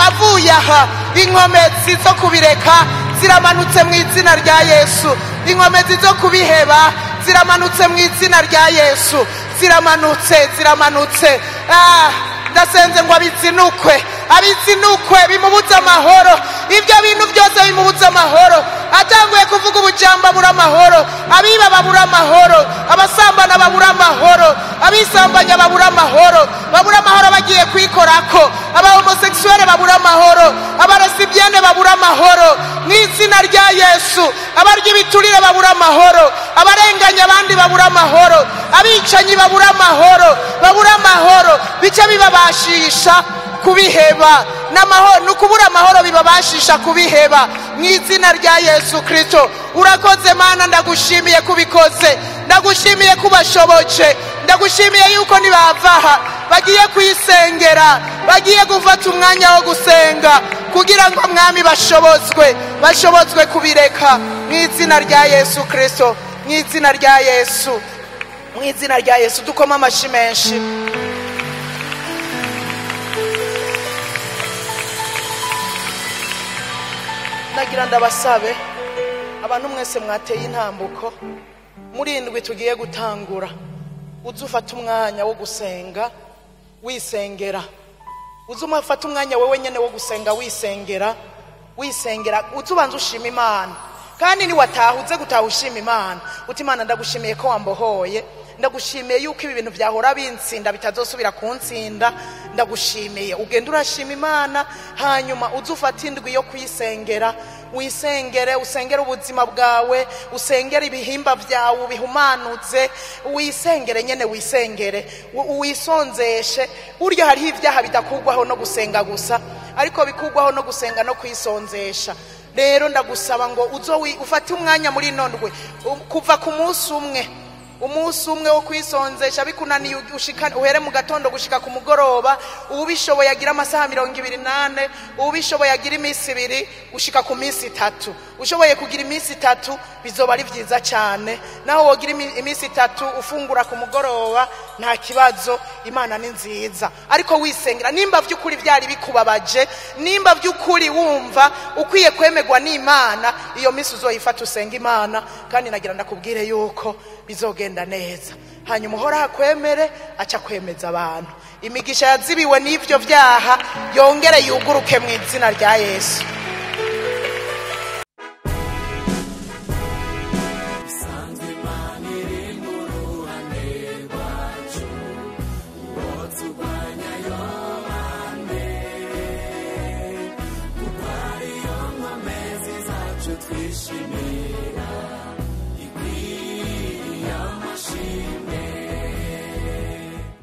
avuye aha inkomezi zo kubireka ziramanutse mu izina rya Yesu, inkomezi zo kubiheba ziramanutse mu izina rya Yesu, ziramanutse, ziramanutse. Ndasenze ngo abizinukwe, abizinukwe, bimubuze amahoro. Ibyo bintu byose bimubuze amahoro. Atanguye kuvuga ubujamba bura amahoro, abiba babura amahoro, abasambana babura amahoro, abisambanya babura amahoro, babura amahoro bagiye kwikorako, aba homosexuelle babura amahoro, abaresibienne babura amahoro. Mu izina rya Yesu, abarya ibiturire babura amahoro, abarenganya abandi babura amahoro, abicanyi babura amahoro, babura amahoro. Bice bibabashisha kubiheba n'amahoro, nukubura amahoro bibabashisha kubiheba. Mu izina rya Yesu Kristo urakoze Mana, ndagushimiye kubikoze, ndagushimiye kubashoboje, ndagushimiye yuko nibavaha bagiye kuyisengera, bagiye gufata umwanya wo gusenga kugira ngo mwami bashobozwe, bashobozwe kubireka. Mu izina rya Yesu Kristo, mu izina rya Yesu, mu izina rya Yesu. Dukoma amashi menshi. Nagira ndabasabe abantu mwese mwateye intambuko muri indwi tugiye gutangura, uze ufate umwanya wo gusenga wisengera, uze ufate umwanya wewe nyene wo gusenga wisengera, wisengera, uze ubanze ushima Imana. Kandi ni wataha uze gutaha ushima Imana, uti Imana ndagushimiye ko wambohoye, ndagushimiye yuko ibi bintu byahora bintsinda bitazosubira kuntsinda, ndagushimiye. Ugenda urashima Imana, hanyuma uze ufate indwi yo kuyisengera, wisengere, usengere ubuzima bwawe, usengere ibihimba byawe ubihumanutse, wisengere nyene, wisengere, wisonzeshe. Burya hariho ibyaha bidakugwaho no gusenga gusa, ariko bikugwaho no gusenga no kwisonzesha. Rero ndagusaba ngo uzo ufate umwanya muri ino ndwi, kuva ku munsi umwe Umunsi umwe wo kwisonzesha bikunaniye, ushika uhere mu gatondo gushika ku mugoroba. Ubishoboye agira amasaha 24, ubishoboye agira iminsi 2 gushika ku minsi 3. Ushoboye kugira iminsi 3 bizoba ari vyiza cyane. Naho wogira iminsi 3 ufungura ku mugoroba nta kibazo, Imana ni nziza. Ariko wisengera, nimba vy'ukuri vyari bikubabaje, nimba vy'ukuri wumva ukwiye kwemerwa n'Imana, iyo minsi uzoyifata usenga Imana, kandi nagira ndakubwire yuko bizogenda neza. Hanyuma uhora akwemere, aca kwemeza abantu. Imigisha yazibiwe n'ivyo vyaha yongere yuguruke mu izina rya Yesu. Isanzwe Imana iri mu ruhande rwacu, uwo turwanya yobande, kuko ariyo nkomezi zacu twishimira.